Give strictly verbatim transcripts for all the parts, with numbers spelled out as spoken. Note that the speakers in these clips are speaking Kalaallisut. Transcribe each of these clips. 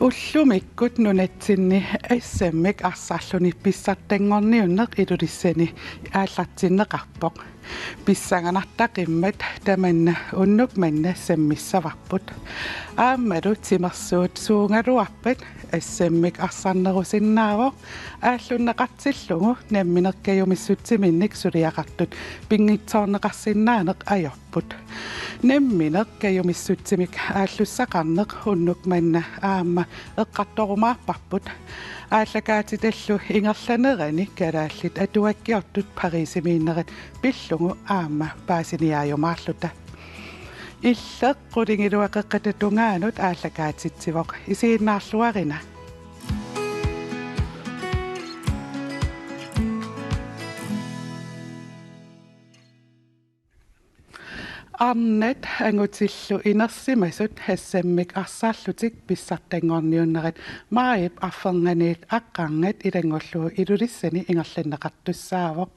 Ullumikkut nunatsinni S M-ik arsarluni pissartanngorniunneq Ilulissani aallartinneqarpoq. Pissanganartaqimmat tamanna unnuk manna sammissavarput. Aammalu timersuut suugaluarpat S M-ik arsarnerusinnaavoq aallunneqartillugu nammineq kajumissutsiminnik suliaqartut pinngitsoorneqarsinnaaneq ajorput. Nammineq kajumissutsimik aallussaqarneq unnuk manna aamma eqqartorumaarparput. Aallakaatitallu ingerlanerani kalaallit atuakkiortut Parisimiinnerat pillugu aamma paasiniaajumaarluta. Illeq qulingiluat qeqqata tungaanut aallakaatitsivoq, isiginnaarluarina. Arnat angutillu inersimasut S M-ik arsarlutik pissartanngorniunnerat maajip arfernganiit aqqarngat ilanngullugu Ilulissani ingerlanneqartussaavoq.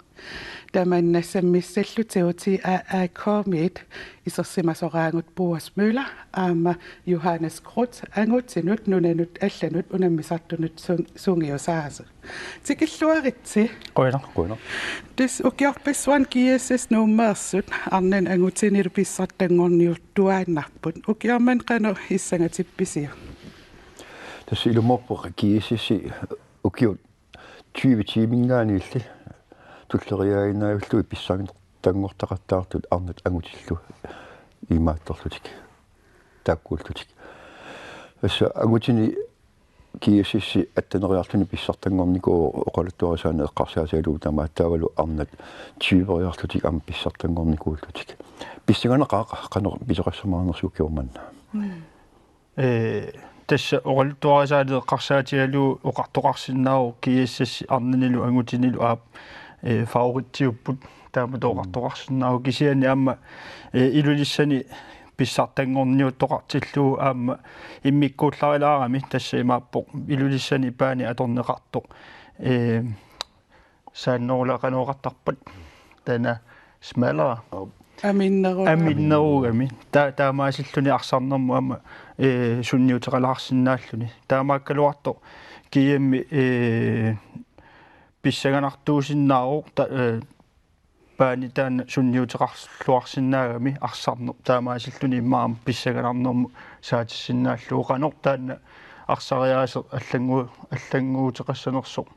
Tamanna sammissallutigu T A A K-miit isersimasoraagut Boas Møller aamma Johannes Groth angutinut nunanut allanut unammisartunut sun-, sungiusaasut. Tikilluaritsi. Qujanaq, qujanaq. Tassa ukiorpassuarni G S S Nuummeersut arnat angutinilu pissartanngorniuttuaannarput. Ukioq manna qanoq issangatippisiuk? Tassa ilumoorpoq G S S-i ukiut tyve tiimingaanniilli tulleriiaannarlugit pissartanngortaqattaartut arnat angutillu imaattorlutik. Taakkuullutik. Tassa angutini G S S-i atteneriarluni pissartanngornikuuvoq oqaluttuarisaaneq eqqarsaatigalugu tamaat taavalu arnat tyveriarlutik aamma pissartanngornikuullutik. Pissanganaqaaq qanoq pisoqassamaarnersoq ukioq manna. Mm. Ee, tassa oqaluttuarisaaneq eqqarsaatigalugu oqartoqarsinnaavoq G S S arnanilu angutinilu aap, ee, favoritsiupput taamatut oqartoqarsinnaavoq kisianni aamma, ee, Ilulissani pissartanngorniuttoqartillugu aamma immikkuullarilaarami tassa imaappoq Ilulissani paani atorneqartoq. Ee, saannerula qanoq oqartarpat taanna smalere. Aminneru-, aminnerugami. Ta-, taamaasilluni arsarnermut aamma, ee, sunniuteqalaarsinnaalluni. Taamaakkaluartoq G M-i, ee, pissanganartuusinnaavoq ta-, ee, paani taanna sunniuteqarluarsinnaagami arsarneq taamaasilluni immaqa aamma pissanganarnermut saatissinnaallugu qanoq taanna arsariaaseq allanngu-, allannguuteqassanersoq.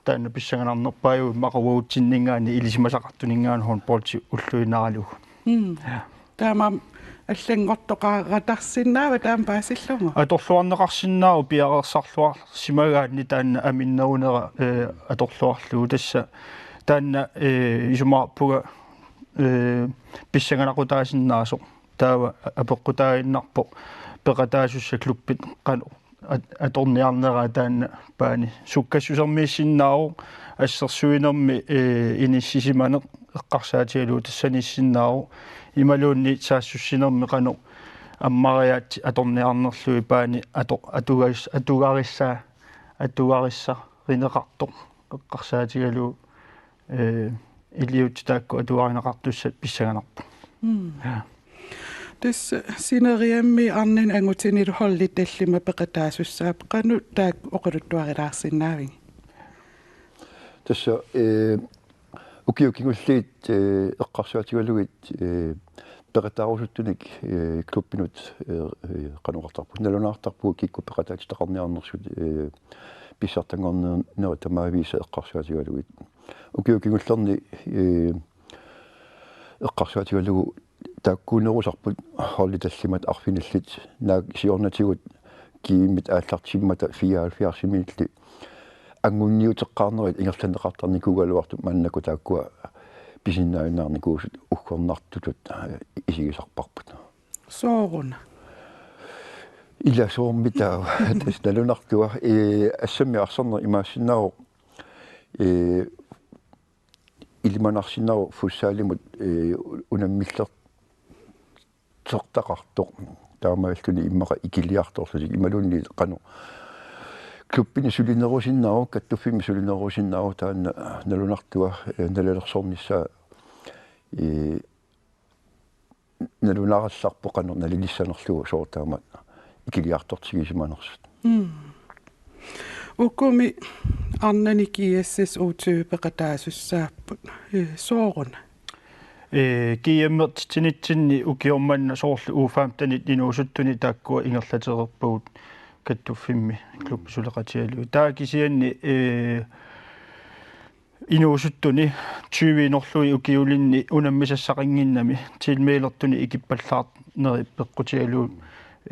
Taanna pissanganarnerpaajuvoq immaqa uagutsinninngaanniit ilisimasaqartuninngaanniit håndboldi ulluinnaralugu. Mm. Ja. Taamaammat allanngortoqaratarsinnaava taama paasillugu? Atorluarneqarsinnaavoq piareersarluarsimagaanni taanna aminnerunera, ee, atorluarlugu tassa taanna, ee, isumaqarpunga, ee, pissanganaqutaasinnaasoq. Taava apeqqutaaginnarpoq peqataasussat klubbit qanoq at-, atorniarneraa taanna paani. Sukkassusermiissinnaavoq assersuinermi, ee, inissisimaneq eqqarsaatigalugu tassaniissinnaavoq imaluunniit saassussinermi qanoq ammariaatsit atorniarnerlugit paani ato-, atugaris-, atugarissaa-, atugarissarineqartoq eqqarsaatigalugu, ee, iliuutsit taakku atugarineqartussat pissanganarpoq. Mm. Ja. Tassa sineriammi arnani angutinilu holdit tallimat peqataasussaapput, qanoq taakku oqaluttuarilaarsinnaavigit? Tassa, ee, ukiut kingulliit, ee, eqqarsaatigalugit, ee, peqataarusuttunik, ee, klubbinut, ee, ee, qanoq oqartarput, nalunaartarpugut kikkut peqataatitaqarniarnersut, ee, pissartanngornerat tamaviisa eqqarsaatigalugit. Ukiut kingullerni, ee, eqqarsaatigalugu taakkuunerusarput holdit tallimat arfinillit, naak siornatigut G M-it aallartimmata fireoghalvfjerdsimiilli anguniuteqqaarnerit ingerlanneqartarnikuugaluartut maannakkut taakkua pisinnaajunnaarnikuusut uggornartutut, ee, isigisarparput. Sooruna? Ila soormi taava. Tassa nalunartua, ee, S M-ip arsarneq imaassinnaavoq, ee, ilimanarsinnaavoq futsalimut, ee, unammillersortaqartoq. Taamaalilluni immaqa ikiliartorlutik imaluunniit qanoq klubbini sulinerusinnaavoq, kattuffimmi sulinerusinnaavoq, taanna nalunartua, ee, nalilersornissaa, ee, nalunaarallarpoq qanoq nalilissanerlugu soorlu taama ikiliartortigisimanersut. Mm. Ukumi arnani G S S U tyve peqataasussaapput. Eh, sooruna? Eh, G M-ertitsinitsinni ukioq manna soorlu U femten-it inuusuttuni taakkua ingerlatereerpagut kattuffimmi klubbi suleqatigalugit. Taava kisianni, eh, inuusuttuni tyve inorlugit ukiulinni unammisassaqannginnami tilmeelertuni ikippallaarneri peqqutigalugit,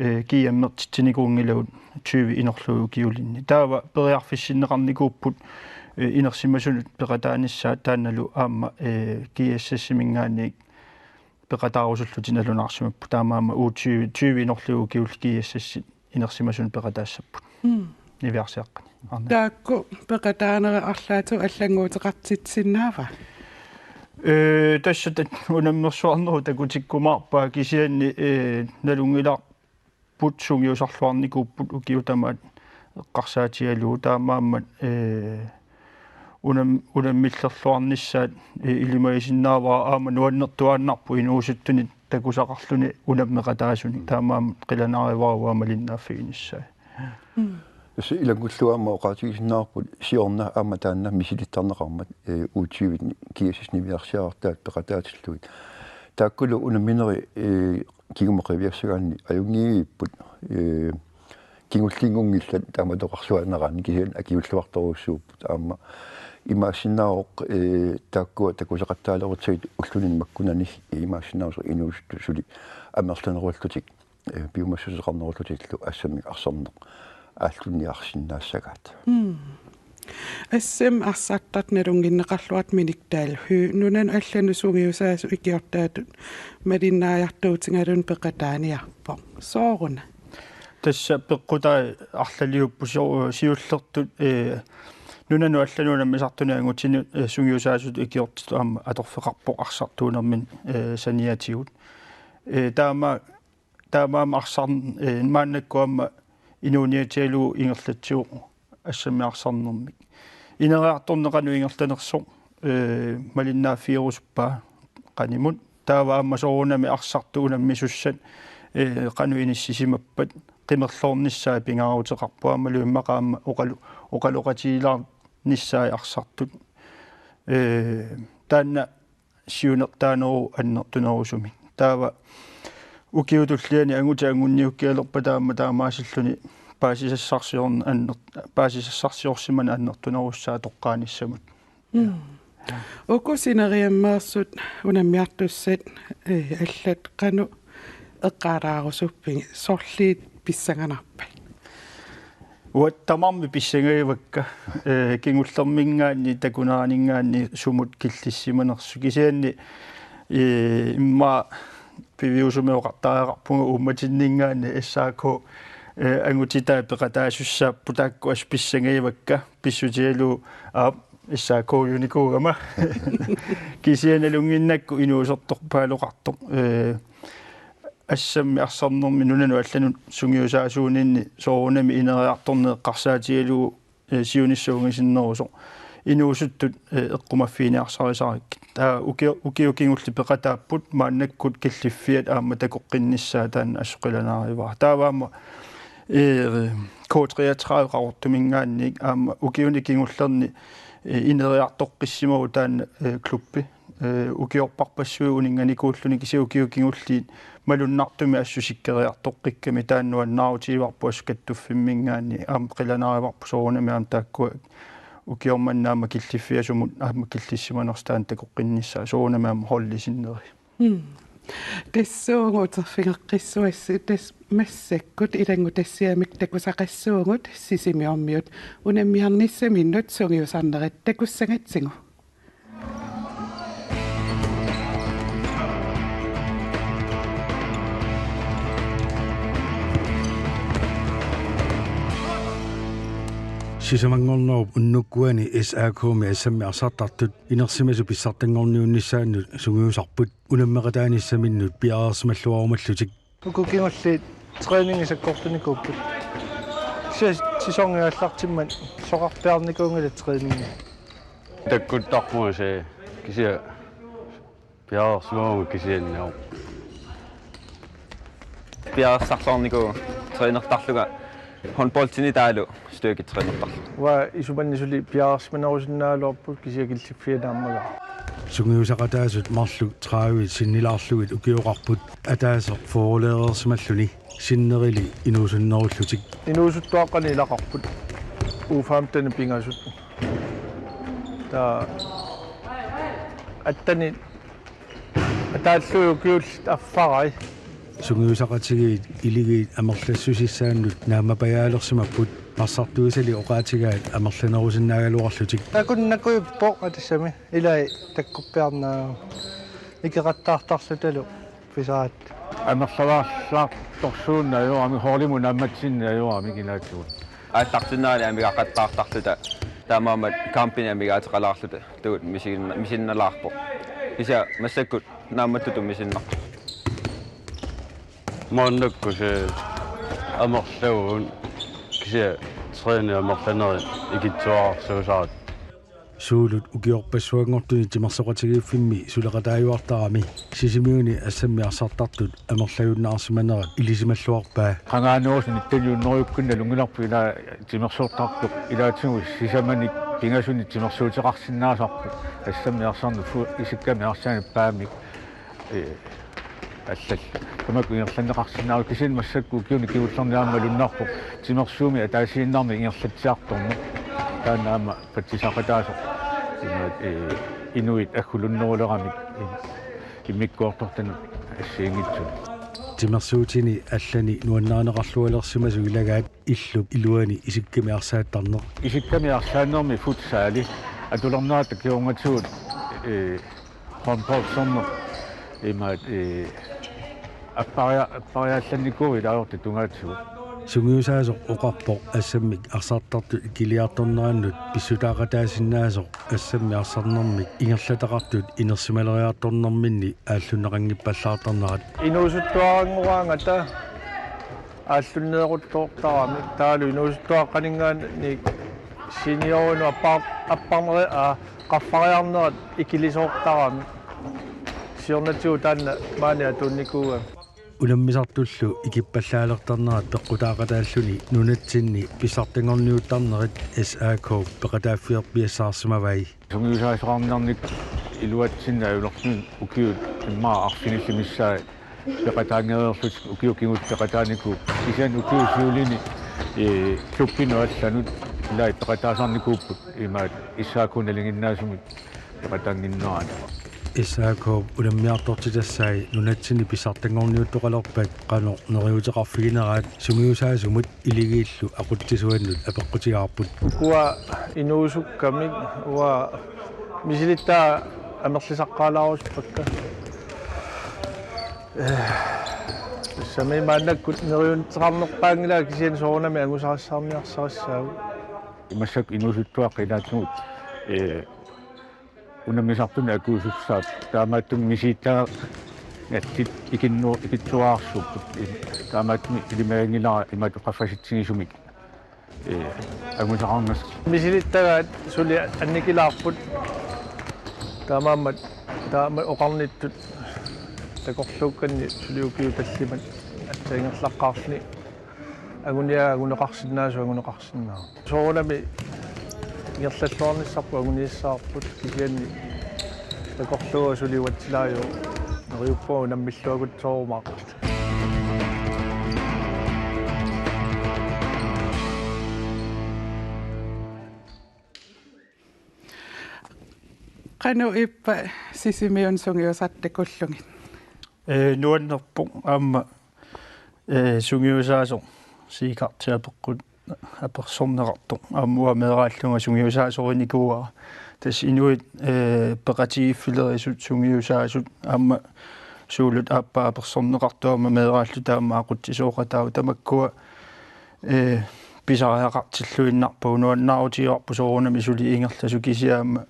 eh, G M-ertitsinikuunngilagut tyve inorlugit ukiulinni. Taava periarfissinneqarnikuupput, eh, inersimasunut peqataanissaat taannalu aamma, eh, G S S-iminngaanniit peqataarusullutik nalunaarsimapput. Taamaammat U tyve, tyve inorlugit ukiullit G S S-it inersimasunut peqataassapput. Mm. Niviarsiaqqani. Arne. Taakku peqataaneri arlaatigut allannguuteqartitsisinnaava? Ee, tassa ta-, unammersuarnerup takutikkumaarpaa kisianni, ee, nalunngilarput sungiusarluarnikuupput ukiut tamaat eqqarsaatigalugu taamaammat, ee, unam-, unammillerluarnissaat, ee, ilimagisinnaavara aamma nuannertuaannarpoq inuusuttunit takusaqarluni unammeqataasunik. Taamaammat qilanaarivara uanga malinnaaffiginissaa. Mm. Tassa ilanngullugu aamma oqaatigisinnaavarput siorna aamma taanna misilittarneqarmat, ee, U tyve-t G S S niviarsiartaat peqataatillugit. Taakkulu unammineri, ee, kingumut qiviassagaanni ajunngivipput, ee, kingulliunngunngillat taamatoqarluarnerani kisianni akiulluartorujussuupput aamma imaassinnaavoq, ee, taakkua takusaqattaalerutsigit ulluni makkunani imaassinnaavoq inuusuttut suli amerlanerullutik, ee, piumassuseqarnerullutillu assammik arsarneq aallunniarsinnaassagaat. Mm. Assammik arsartartut nalunnginneqarluartut minik Dalhøj nunanut allanut sungiusaasut ikiortaatut malinnaajartuutigaluni peqataaniarpoq. Sooruna? Tassa peqqutai arlaliupput sio-, siullertut, ee, nunanut allanut unammisartunut angutinut, ee, sungiusaasutut ikiortitut aamma atorfeqarpoq arsartuunermini, ee, saniatigut. Ee, taama-, taamaammat arsarn-, ee, maannakkut aamma inuuniatigalugu ingerlatsivoq assammik arsarnermik. Ineriartorneq qanoq ingerlanersoq, ee, malinnaaffigerusuppaa qanimut. Taava aamma soorunami arsartut unammisussat, ee, qanoq inissisimappat qimerloornissaat pingaaruteqarpoq aammalu immaqa aamma oqalu-, oqaloqatigilaarnissaat arsartut. Ee, taanna siunertaaneruvoq annertunerusumik. Taava ukiut tulliani angutit angunniukkigaluarpata aamma taamaasilluni paasisassarsiorn-, anner-, paasisassarsiorsimaneq annertunerussaaq toqqaanissamut. Mm. Uku sineriammeersut unammiartussat, ee, allat qanoq eqqaalaarusuppigit, sorliit pissanganarpat? Uanga tamarmik pissangagivakka, ee, kingullerminngaanniit takuneraninngaanniit sumut killissimanersut. Kisianni, ee, immaqa piviusumik oqartariaqarpunga uummatinninngaanniit S A K, ee, angutitaat peqataasussaapput, taakku assut pissangagivakka, pissutigalugu aap S A K-unikuugama. Kisianni nalunnginnakku inuusertorpaaloqartoq, ee, assammik arsarnermi nunanut allanut sungiusaasuuninni soorunami ineriartorneq eqqarsaatigalugu, ee, siunissaq ungasinnerusoq inuusuttut, ee, eqqumaffiginiarsarisarakkit. Taava ukio-, ukiut kingulliit peqataapput, maannakkut killiffiat aamma takoqqinnissaat taanna assut qilanaarivara. Taava aamma, ee, K treogtredive Qaqortuminngaanniit aamma ukiuni kingullerni, ee, ineriartoqqissimavugut taanna, ee, klubbi. Ee, ukiorparpassuit uninnganikuulluni kisianni ukiut kingulliit malunnartumik assut sikkeriartoqqikkami taanna nuannaarutigivarput assut kattuffimminngaanniit aamma qilanaarivarput soorunami aamma taakkua ukioq manna aamma killiffiat sumut aamma killissimanersut taanna takoqqinnissaat soorunami aamma holdit sinneri. Mm. Tassuugu uterfigeqqissuassi tassa massakkut ilanngutassiamik takusaqassuugut Sisimiormiut unammiarnissaminnut sungiusarnerit takussagatsigu. Sisamanngornerup unnukkuani S A K-mi assammik arsartartut inersimasut pissartanngorniunnissaannut sungiusarput unammeqataanissaminnut piareersimalluarumallutik. Uku kingulliit træningit sakkortunikuupput. Kisianni sæsonip aallartimmat soqarpiarnikuunngilaq træningi. Takkuttarpunga se kisianni piareersimavunga kisianni. Piareersarluarnikuuvunga trænertarlunga Håndboldini taavalu styrketrænertarlunga. Uanga isumanni suli piareersimanerusinnaagaluarput kisianni killiffianaammagara. Sungiusaqataasut marluk tredive sinnilaarlugit ukioqarput ataaseq fyrrereersimalluni sinnerili inuusunnerullutik. Inuusuttuaqqani ilaqarput. U femten pingasut. Taava atteni ataallugit ukiullit affarai. Sungiusaqatigiit iligiit amerlassusissaannut naammapajaalersimapput, arsartuisali oqaatigaat amerlanerusinnaagaluarlutik. Takunnakujuppoq atassami ilai takkuppiarnaa ikiqattaartarlutalu pisaat. Amerlavaarlaartorsuunneq ajoramik, holdimut naammatsinneq ajoramik ilaatigut. Aallartinnerani amigaqattaartarluta taamaammat kampini amigaateqalaarluta. Taakku misigin-, misinnalaarpoq. Kisianni massakkut naammattutut misinnarpoq. Maannakkut amerlavugut kisianni træni amerlanerit ikittuararsuusaat. Suulut ukiorpassuanngortuni timersoqatigiiffimmi suleqataajuartarami Sisimiuni assammi arsartartut amerlajunnaarsimanerat ilisimalluarpaa. Qangaanerusoq nitten hundrede-kkunni nalunngilarput ilaa timersortartoq ilaatigut sisamanik pingasunik timersuuteqarsinnaasarpoq assammi arsarneq fu-, isikkami arsaannik paamik, ee, allallu. Tamakku ingerlanneqarsinnaavoq kisianni massakkut ukiuni kingullerni aamma malunnarpoq timersuumik ataasiinnarmik ingerlatsiartorneq. Taanna aamma patsisaqataasoq imaat, ee, inuit aggulunneruleramik, ee, immikkoortortanut assigiinngitsunut. Timersuutini allani nuannarineqarlualersimasut ilagaat illup iluani isikkami arsaattarneq. Isikkami arsaannermi futsali atulernerata kingornatigut, ee, håndbolderneq imaat, ee, apparia-, appariaallannikuuvoq ilaasortat tungaatigut. Sungiusaasoq oqarpoq assammik arsartartut ikiliartornerannut pissutaaqataasinnaasoq assammi arsarnermik ingerlataqartut inersimaleriartornerminni aallunneqanngippallaartarnerat. Inuusuttuaranngoraangata aallunneeruttoortaramik taavalu inuusuttuaqqaninngaanniit seniorinut appar-, apparneri-, aa, qaffariarnerat ikilisoortaramik. Siornatigut taanna maani atuunnikuugami. Unammisartullu ikippallaalertarnerat peqqutaaqataalluni nunatsinni pissartanngorniuttarnerit S A K peqataaffiorpiassaarsimavai. Sungiusaasoqarnernik iluatsinneq ajulerluni ukiut immaqa arfinillit missaat peqataanngereerlutik ukiut kingulliit peqataanikuupput. Kisianni ukiup siulini, ee, klubbinut allanut ilai peqataasarnikuupput imaat S A K nalinginnaasumik peqataannginnerani. S A K unammiartortitassai nunatsinni pissartanngorniuttoqalerpat qanoq neriuuteqarfigineraat sungiusaasumut iligiillu aqutsisuannut apeqqutigaarput. Ukua inuusukkamik, uanga misilittaat amerlisaqqaalaarusuppakka. Ee, tassami maannakkut neriuuteqarnerpaanngilanga kisianni soorunami angusarissaarniarsarissaagut. Massakkut inuusuttuaqqat ilaatigut, ee, unammisartunik akuusussaapput. Taamaattumik misilittagallit ikinnu-, ikittuararsuupput. Taamaattumik ilimaginngilara imatut qaffasitsigisumik, ee, angusaqarnissaq. Misilittagaat suli annikilaarput. Taamaammat taama oqarnittut takorluukkanni suli ukiut tallimat aatsaat ingerlaqqaarluni anguniagaq anguneqarsinnaasut anguneqarsinnaavoq. Soorunami ingerlalluarnissarput anguniassavarput kisianni takorluuga suli uatsilaajuvoq. Neriuppunga unammilluakutsoorumaarput. Qanoq ippa Sisimiuni sungiusartut takullugit? Ee, nuannerpoq aamma, ee, sungiusaasoq Sikaartip apeqqut apersorneqartoq. Aamma uanga meeraallunga sungiusaasorinikuuara. Tassa inuit, ee, peqatigiiffilerisut sungiusaasut aamma suulut aappaa apersorneqartoq aamma meeraalluta aamma aqutsisooqataavoq tamakkua, ee, pisariaqartilluinnarpagut nuannaarutigaarput soorunami suli ingerlasut kisianni aamma,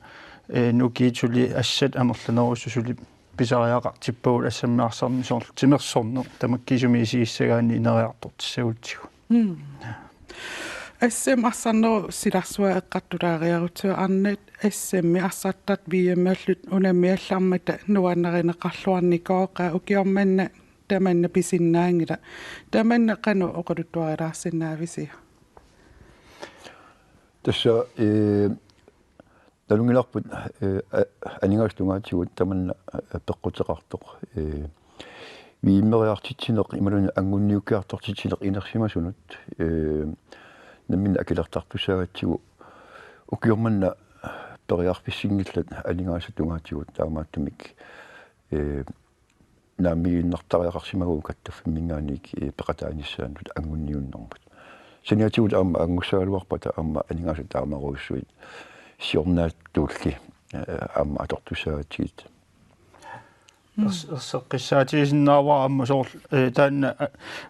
ee, nukiit suli assat amerlanerussut suli pisariaqartippagut assammi arsarneq soorlu timersorneq tamakkiisumik isigissagaanni ineriartortissagutsigu. Mm. S M arsarnerup silarsua eqqartulaariarutsigu arnat S M-i arsartartut V M-erlutik unammiallarmata nuannarineqarluarnikooqaat ukioq manna tamanna pisinnaanngilaq. Tamanna qanoq oqaluttuarilaarsinnaavisiuk? Tassa, eh, nalunngilarput, eh, a-, aningaasat tungaatigut tamanna, eh, peqquteqartoq, eh, V M-eriartitsineq imaluunniit anguniukkiartortitsineq inersimasunut, eh, namminneq akilertartussaagatsigu ukioq manna periarfissinngillat aningaasat tungaatigut taamaattumik, eh, naammagiinnartariaqarsimaguit kattuffimminngaanniit, eh, peqataanissaannut anguniunnermut. Saniatigut aamma angussagaluarpata aamma aningaasat taamarujussuit siornaattuulli, eh, aamma atortussaagatsigit. Ers-, erseqqissaatigisinnaavara aamma soorlu, eh, taanna, eh,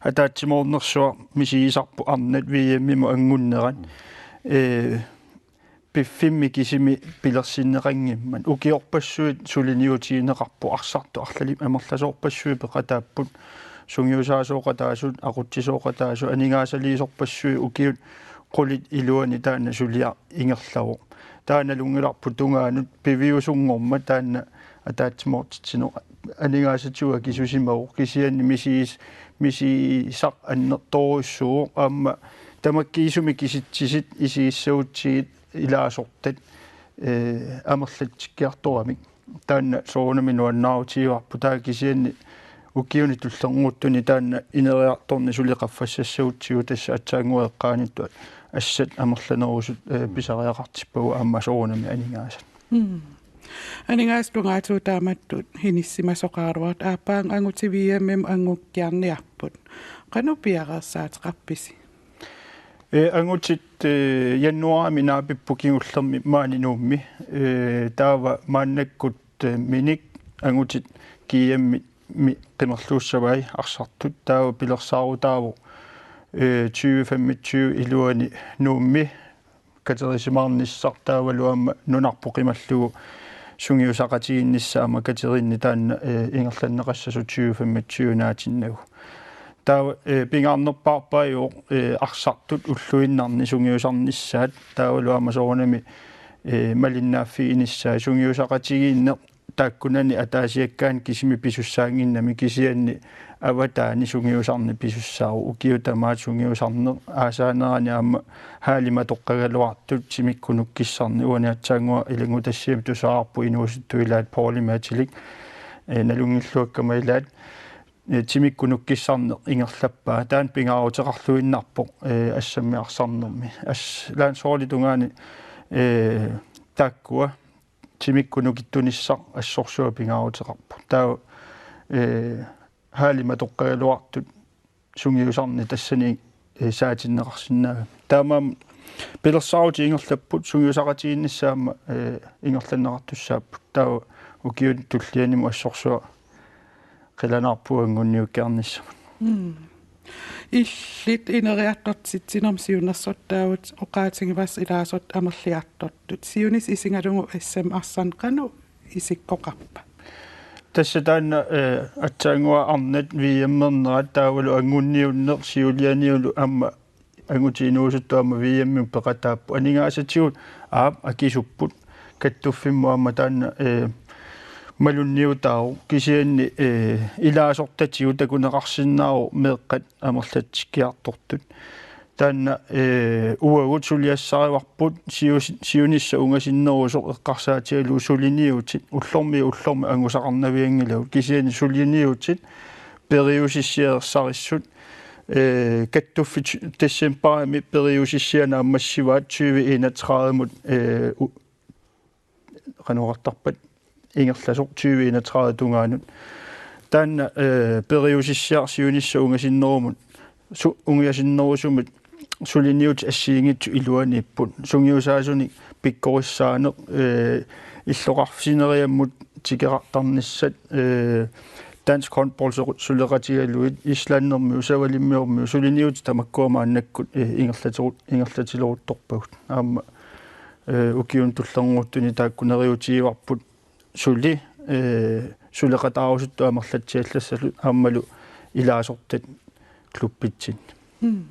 ataatsimoornersuaq misigisarput arnat V M-imut angunnerat. Eh, piffimmi kisimi pilersinneqanngimmat. Ukiorpassuit suliniutigineqarpoq, arsartut arlallit amerlasoorpassuit peqataapput, sungiusaasooqataasut, aqutsisooqataasut, aningaasaliisorpassuit ukiut qulit iluanni taanna suliaq ingerlavoq. Taanna nalunngilarput tungaanut piviusunngormat taanna ataatsimoortitsineq aningaasatigut akisusimavoq, kisianni misiis-, misigisaq annertoorujussuuvoq, aamma tamakkiisumik kisitsisit isigissagutsigit ilaasortat, eh, amerlatsikkiartoramik. Taanna soorunami nuannaarutigivarput, taava kisianni ukiuni tullinnguuttuni taanna ineriartorneq suli qaffassagutsigu tassa aatsaannguaq eqqaanittut assat amerlanerusut, eh, pisariaqartippagut aamma soorunami aningaasat. Mm. Aningaasat tungaatigut taamatut inissimasoqaraluartut, aappaa angutit V M-imut angukkiarniarput. Qanoq piareersaateqarpisi? Eh, angutit, eh, januaarimi naapipput kingullermi maani Nuummi. Eh, taava maannakkut, eh, minik angutit G M-imi qimerluussavai arsartut. Taava pilersaarutaavoq, eh, tyve femogtyve iluani Nuummi katerisimaarnissaq, taavalu aamma nunarput qimallugu sungiusaqatigiinnissaa aamma katerinni taanna, eh, ingerlanneqassasoq tyve femogtyve naatinnagu. Taava, eh, pingaarnerpaarpaajuvoq, eh, arsartut ulluinnarni sungiusarnissaat, taavalu aamma soorunami, eh, malinnaaffiginissaat, sungiusaqatigiinneq taakkunani ataasiakkaani kisimi pisussaannginnami, kisianni avataani sungiusarneq pisussaavoq. Ukiut tamaasa sungiusarneq aasaanerani aamma halli matoqqagaluartut, timikkut nukkissarneq, uani aatsaannguaq ilanngutassiami tusarput inuusuttut ilaat Paulimi atilik, eh, nalunngilluakkama ilaat, eh, timikkut nukkissarneq ingerlappaa. Taanna pingaaruteqarluinnarpoq, eh, assammi arsarnermi. As-, landsholdip tungaani, eh, taakkua timikkut nukittunissaq assorsuaq pingaaruteqarpoq. Taava, eh, halli matoqqagaluartut sungiusarneq tassani, eh, saatinneqarsinnaagami. Taamaammat pilersaarutit ingerlapput, sungiusaqatigiinnissaat aamma, eh, ingerlanneqartussaapput. Taava ukiuni tullianimi assorsuaq qilanaarpugut anguniukkiarnissamut. Mm. Illit ineriartortitsinermi siunnersortaavutit oqaatigivassat ilaasortat amerliartortut. Siunissaq isigalugu S M arsarneq qanoq isikkoqarpa? Tassa taanna, eh, aatsaannguaq arnat V M-ernerat taavalu anguniunneq siulianilu aamma angutit inuusuttut aamma V M-imut peqataapput. Aningaasatigut aap akisupput. Kattuffimmut aamma taanna, eh, malunniutaavoq. Kisianni, eh, ilaasortatigut takuneqarsinnaavoq meeqqat amerlatsikkiartortut. Taanna, eh, uagut suliassarivarput sius-, siunissaq ungasinnerusoq eqqarsaatigalugu suliniutit, ullormiit ullormut angusaqarnavianngilagut. Kisianni suliniutit periusissiassarissut, eh, kattuffit decembarimi periusissiat naammassivaat tyve enogtredivemut, eh, u-, qanoq oqartarpat, ingerlasoq tyve enogtredive tungaanut. Taanna, eh, periusissiaq siunissaq ungasinnerumut, su-, ungasinnerusumut suliniutit assigiinngitsut iluaniipput. Sungiusaasunik pikkorissaaneq, eh, illoqarfitineriammut tikeqartarnissat, eh, dansk håndbold su-, suleqatigalugit, islandimiut, savalimmiormiut, suliniutit tamakkua maannakkut, eh, ingerlateru-, ingerlatileruttorpagut. Aamma, eh, ukiuni tullinnguuttuni taakku neriuutigivarput suli, eh, suleqataarusuttut amerlatsiallassallu aammalu ilaasortat klubbitsinni. Mm.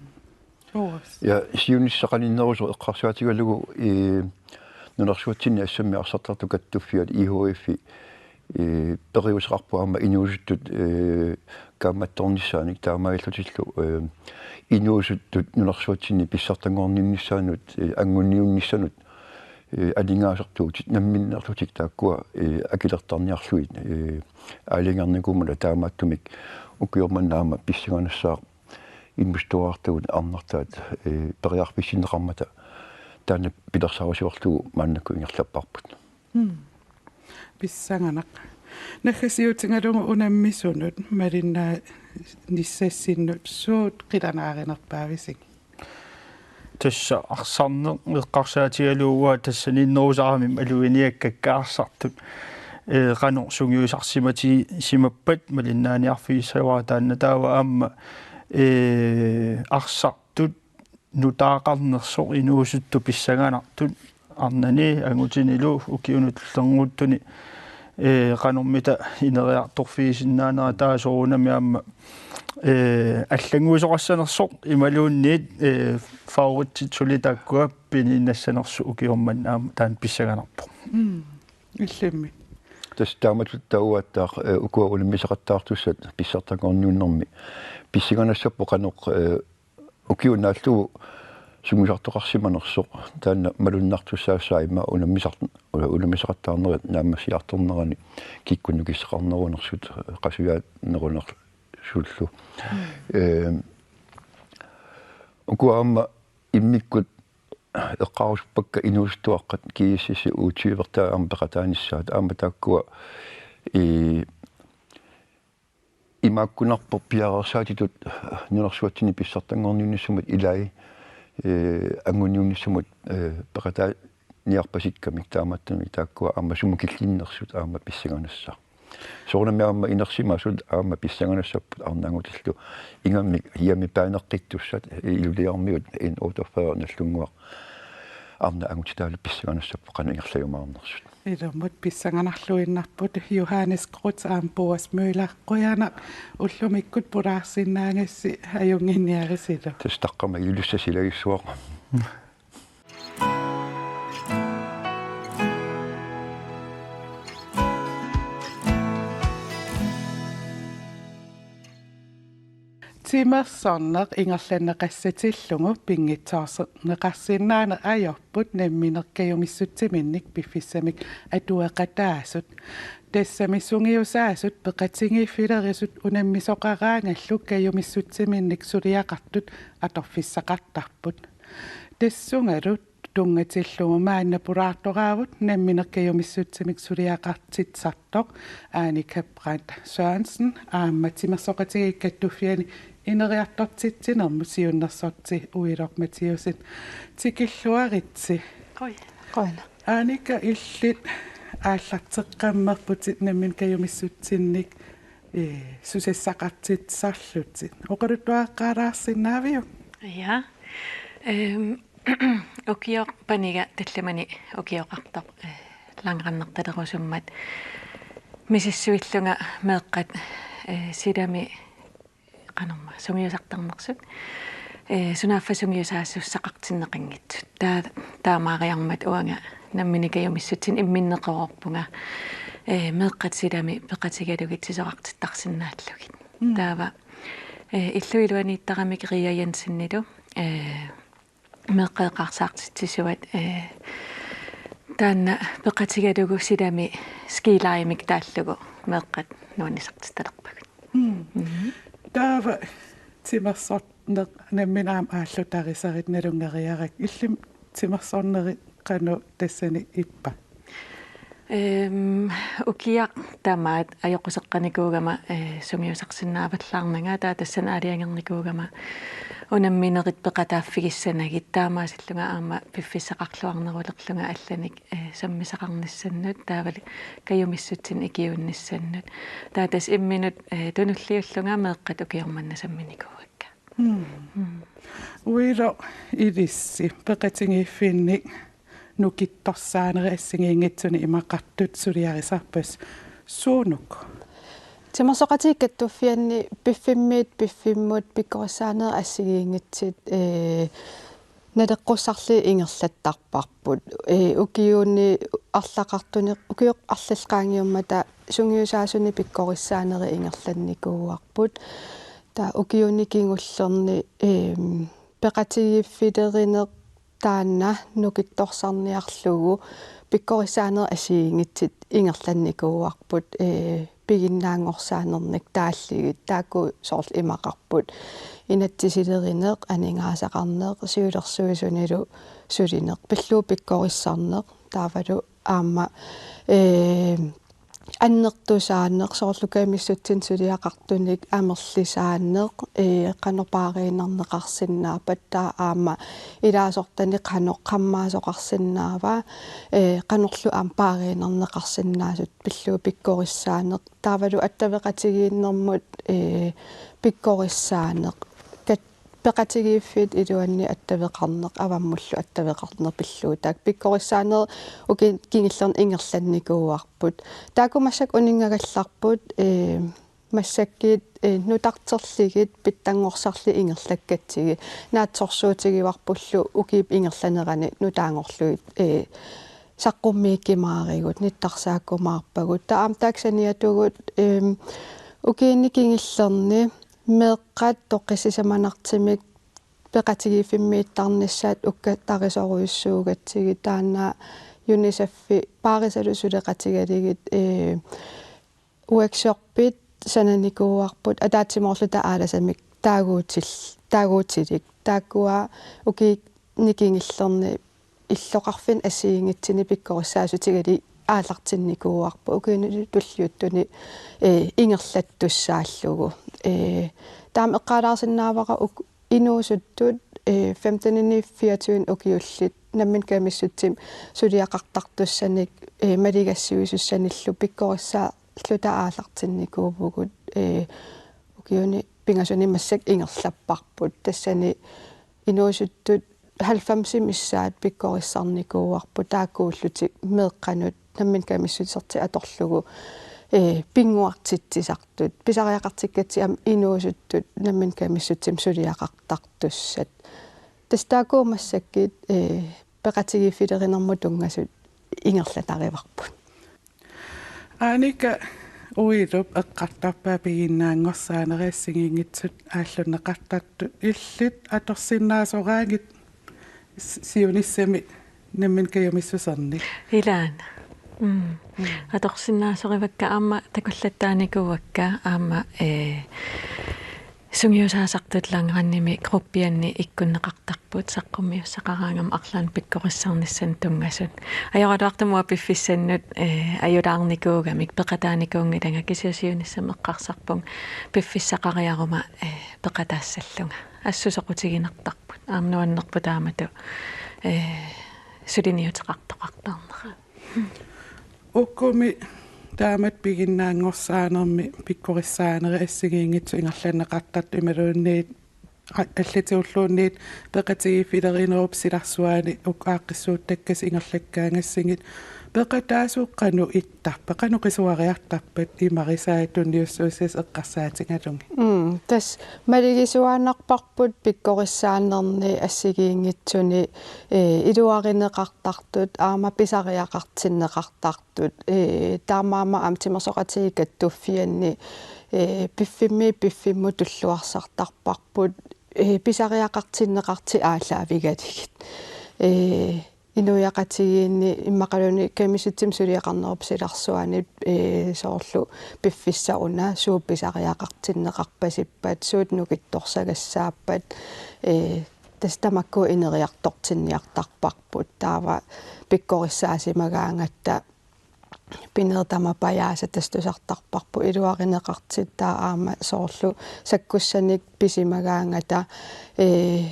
Oos. Ja, siunissaq qaninnerusoq eqqarsaatigalugu, eh, nunarsuatsinni assammik arsartartut kattuffiat I H F-i Ee, periuseqarpoq aamma inuusuttut, ee, kaammattornissaanik taamaallutillu, ee, inuusuttut nunarsuatsinni pissartanngorninnissaannut, ee, anguniunnissanut, ee, aningaasartuutit namminneerlutik taakkua, ee, akilertarniarlugit, ee, aalajangernikuummata taamaattumik ukioq manna aamma pissanganassaaq inuusuttuarartagut arnartaat, ee, periarfissinneqarmata taanna pilersaarusiorlugu maannakkut ingerlapparput. Mm. Pissanganaq. Naggasiutigalugu unammisunut malinnaanissassinnut suut qilanaarinerpaavisigit? Tassa arsarneq eqqarsaatigalugu uanga tassa ninnerusaramik maluginiakkakka arsartut, ee, qanoq sungiusarsimatigisimappat malinnaaniarfigissavara taanna taava aamma, ee, arsartut nutaaqarnersoq inuusuttut pissanganartut arnani angutinilu ukiuni tullinnguuttuni, ee, qanormita ineriartorfigisinnaanera taava soorunami aamma, ee, allannguisoqassanersoq imaluunniit, ee, favoritsit suli taakkua piniinnassanersut ukioq manna aamma taanna pissanganarpoq. Mm. Illimmi. Tassa taamatut taava uattaq, ee, ukua unammisaqattaartussat pissartanngorniunnermi pissanganassapput qanoq, ee, ukiup naallugu sungiusartoqarsimanersoq taanna malunnartussaassaaq immaqa unammisart-, unammisaqattaarnerit naammassiartornerani kikkut nukissaqarnerunersut, qasujaannerunersullu. Mm. Ee, ukua aamma immikkut eqqaarusuppakka inuusuttuaqqat G S S-i U tyve-rtaa aamma peqataanissaat aamma taakkua, ee, imaakkunarpoq piareersaatitut nunarsuatsinni pissartanngorniunnissamut ilai, ee, anguniunnissamut, ee, peqataaniarpasikkamik taamaattumik taakkua aamma sumut killinnersut aamma pissanganassaaq. Soorunami aamma inersimasut aamma pissanganassapput arnangutillu ingammik hiami paaneqqittussat iluliarmiut N otteogfyrre Nagdlunguaq arnat angutitaalu pissanganassapput qanoq ingerlajumaarnersut. Ilumut pissanganarluinnarput Johannes Groth aamma Boas Møller, qujanaq ullumikkut pulaarsinnaagassi ajunnginniarisilu. Tassa taqqama Ilulissat silagissuaq. Timersorneq ingerlanneqassatillugu pinngitsoorneqarsinnaaneq ajorput nammineq kajumissutsiminnik piffissamik atueqataasut. Tassami sungiusaasut peqatigiiffilerisut unammisoqaraangallu kajumissutsiminnik suliaqartut atorfissaqartarput. Tassungalu tunngatillugu maanna pulaartoraavut nammineq kajumissutsimik suliaqartitsisartoq Annika Brandt Sørensen aamma Timersoqatigiit Kattuffianni ineriartortitsinermut siunnersorti Uiloq Mathiussen. Tikilluaritsi. Qujan. Qujan. Annika, illit aallarteqqammerputit nammineq kajumissutsinnik, ee, susassaqartitsisarlutit. Oqaluttuaqqaalaarsinnaaviuk? Ja. Ehm, ukioq paniga tallimani ukioqartoq, eh, langrennertalerusummat misissuillunga meeqqat, eh, silami qanorma sungiusartarnersut, eh, sunaaffa sungiusaasussaqartinneqanngitsut. Taa-, taamaariarmat uanga nammineq kajumissutsinni imminneqareerpunga, eh, meeqqat silami peqatigalugit sisorartittarsinnaallugit. Mm. Taava, eh, illup iluaniittaramik Ria Jensenilu, eh, meeqqat eqqarsaatitsisoq, eh, taanna peqatigalugu silami skilaamik taallugu meeqqat nuannisartitalerpagut. Mm. Mhm. Taava timersorneq nammineq aamma aallutarisarit nalunngeriarakku, illit timersornerit qanoq tassani ippa? Ehm, ukiaq tamaat ajoquseqqanikuugama, eh, sungiusarsinnaavallaarnanga, taava tassani aalajangernikuugama unamminerit peqataaffigissanagit, taamaasillunga aamma piffissaqarluarnerulerlunga allanik, eh, sammisaqarnissannut taavalu kajumissutsinnik ikiuinnissannut. Taava tassa imminut, eh, tunulliullunga meeqqat ukioq manna samminikuuakka. Mm. Mm. Uiloq, ilissi peqatigiiffinni nukittorsaanerit assigiinngitsunik imaqartut suliarisarpasi, suunuku? Timersoqatigiit Kattuffianni piffimmiit piffimmut pikkorissaanerit assigiinngitsut, ee, naleqqussarlugit ingerlattarparput. Ee, ukiuni arlaqartuni, ukioq arlallit qaangiummata sungiusaasunik pikkorissaanerit ingerlannikuuarput. Taava ukiuni kingullerni, eem, peqatigiiffilerineq taanna nukittorsarniarlugu pikkorissaanerit assigiinngitsut ingerlannikuuarput, ee, piginnaanngorsaanernik taallugit, taakku soorlu imaqarput: inatsisilerineq, aningaasaqarneq, siulersuisunilu sulineq, pillugu pikkorissarneq, taavalu aamma, ee, annertusaaneq, soorlu kajumissutsiminnik suliaqartunik amerlisaaneq, ee, qanoq paariinnarneqarsinnaappat, taava aamma ilaasortanik qanoq qammaasoqarsinnaava, ee, qanorlu aamma paariinnarneqarsinnaasut, pillugu pikkorissaaneq, taavalu attaveqatigiinnermut, ee, pikkorissaaneq. Kat-, peqatigiiffiit iluanni attaveqarneq, avammullu attaveqarneq pillugu. Taakku pikkorissaanerit ukiuni kingullerni ingerlannikuuarput. Taakku massakkut uninngagallarput, ee, massakkut, ee, nutarterlugit pitsanngorsarlugit ingerlakkatsigit. Naatsorsuutigivarpullu ukiup ingerlanerani nutaanngorlugit, ee, saqqummiukkumaarigut, nittarsaakkumaarpagut. Taava aamma taakku saniatigut, eem, ukiuni kingullerni meeqqat toqqissisimanartumik peqatigiiffimmiittarnissaat ukkatarisorujussuugatsigit, taanna UNICEF-i paarisalu suleqatigalugit, ee, workshopit sananikuuarput, ataatsimoorluta aalasamik taaguutil-, taaguutilik. Taakkua ukiuni kingullerni illoqarfinni assigiinngitsuni pikkorissaasutigalugit aallartinnikuuarput ukiuni tulliuttuni, ee, ingerlattussaallugu. Ee, taama eqqaalaarsinnaavara uk-, inuusuttut, ee, femtenini fireogtyve ukiullit nammineq kajumissutsimik suliaqartartussanik, ee, maligassiuisussanillu pikkorissaalluta aallartinnikuuvugut, ee, ukiuni pingasuni massakkut ingerlapparput. Tassani inuusuttut halvfemsit missaat pikkorissarnikuuarput, taakkuullutik meeqqanut nammineq kajumissutissartik atorlugu, ee, pinnguartitsisartut, pisariaqartikkatsigit aamma inuusuttut nammineq kajumissutsimik suliaqartartussat. Tassa taakku massakkut, ee, peqatigiiffilerinermut tunngasut ingerlatarivarput. Anika Uilup eqqartorpaa piginnaanngorsaaneri assigiinngitsut aallunneqartartut, illit atorsinnaasoraanngit s-, siunissami nammineq kajumissuserni? Ilaana. Mm. Mm. Atorsinnaasorivakka, aamma takullattaarnikuuakka, aamma, ee, sungiusaasartut langrendimi gruppianni ikkunneqartarput, saqqummiussaqaraangama arlaannik pikkorissarnissaannut tunngasut. Ajoraluartumik uanga piffissannut, ee, ajulaarnikuugamik peqataanikuunngilanga, kisianni siunissami eqqarsarpunga piffissaqariaruma, ee, peqataassallunga. Assut soqutiginartarput. Aamma nuannerpoq taamatut, ee, suliniuteqartoqartarnera. Ukumi taamatut piginnaanngorsaanermi pikkorissaanerit assigiinngitsut ingerlanneqartartut imaluunniit a-, allatigulluunniit peqatigiiffilerinerup silarsuani uku aaqqissuuttakkasi ingerlakkaangassigit, peqataasut qanoq ittarpat, qanoq qisuariartarpat imarisai tunniussuussasut eqqarsaatigalugit? Mm, tassa maligisuaannarparput pikkorissaanerni assigiinngitsuni, ee, iluarineqartartut aamma pisariaqartinneqartartut. Ee, taamaammat aamma timersoqatigiit kattuffianni, ee, piffimmiit piffimmut tulluarsartarparput, ee, pisariaqartinneqartut aallaavigalugit. Ee, inuiaqatigiinni immaqaluunniit kajumissutsimik suliaqarnerup silarsuani, ee, soorlu piffissaq una suut pisariaqartinneqarpasippat, suut nukittorsagassaappat, ee, tassa tamakku ineriartortinniartarparput. Taava pikkorissaasimagaangatta pineertama pajaasat tassa tusartarparput iluarineqartut, taava aamma soorlu sakkussanik pisimagaangata, ee,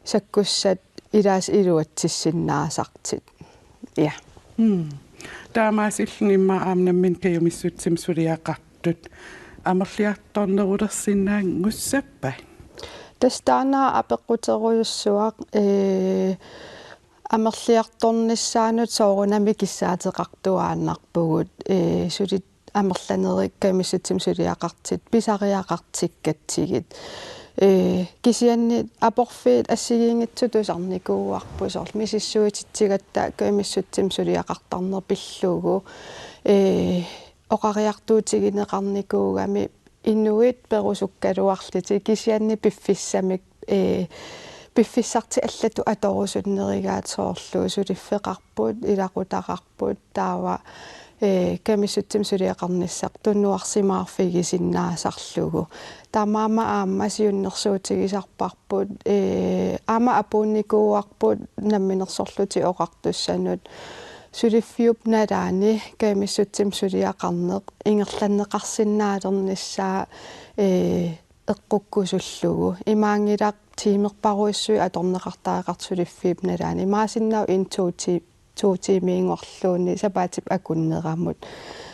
sakkussat ilaasa iluatsissinnaasartut. Ja. Mm. Taamaasilluni immaqa aamma nammineq kajumissutsimik suliaqartut amerliartornerulersinnaanngussappat? Tassa taanna apeqquterujussuaq, ee, amerliartornissaanut soorunami kissaateqartuaannarpugut, ee, suli amerlanerit kajumissutsimik suliaqartut pisariaqartikkatsigit. Ee, kisianni aporfiit assigiinngitsut tusarnikuuarput, soorlu misissuititsigatta kajumissutsimi suliaqartarneq pillugu, ee, oqariartuutigineqarnikuugami inuit perusukkaluarlutik kisianni piffissamik, ee, piffissartik allatut atorusunnerigaat, soorlu suliffeqarput, ilaqutaqarput, taava, ee, kajumissutsimi suliaqarnissaq tunuarsimaarfigisinnaasarlugu. Taamaammat aamma siunnersuutigisarparput, ee, aamma apuunnikuuarput Namminersorlutik Oqartussanut suliffiup nalaani kajumissutsimi suliaqarneq ingerlanneqarsinnaalernissaa, ee, eqqukkusullugu. Imaanngilaq tiimerparujussuit atorneqartariaqartut suliffiup nalaani. Imaassinnaavoq en to ti-, to tiimiinngorluunniit sapaatip akunneramut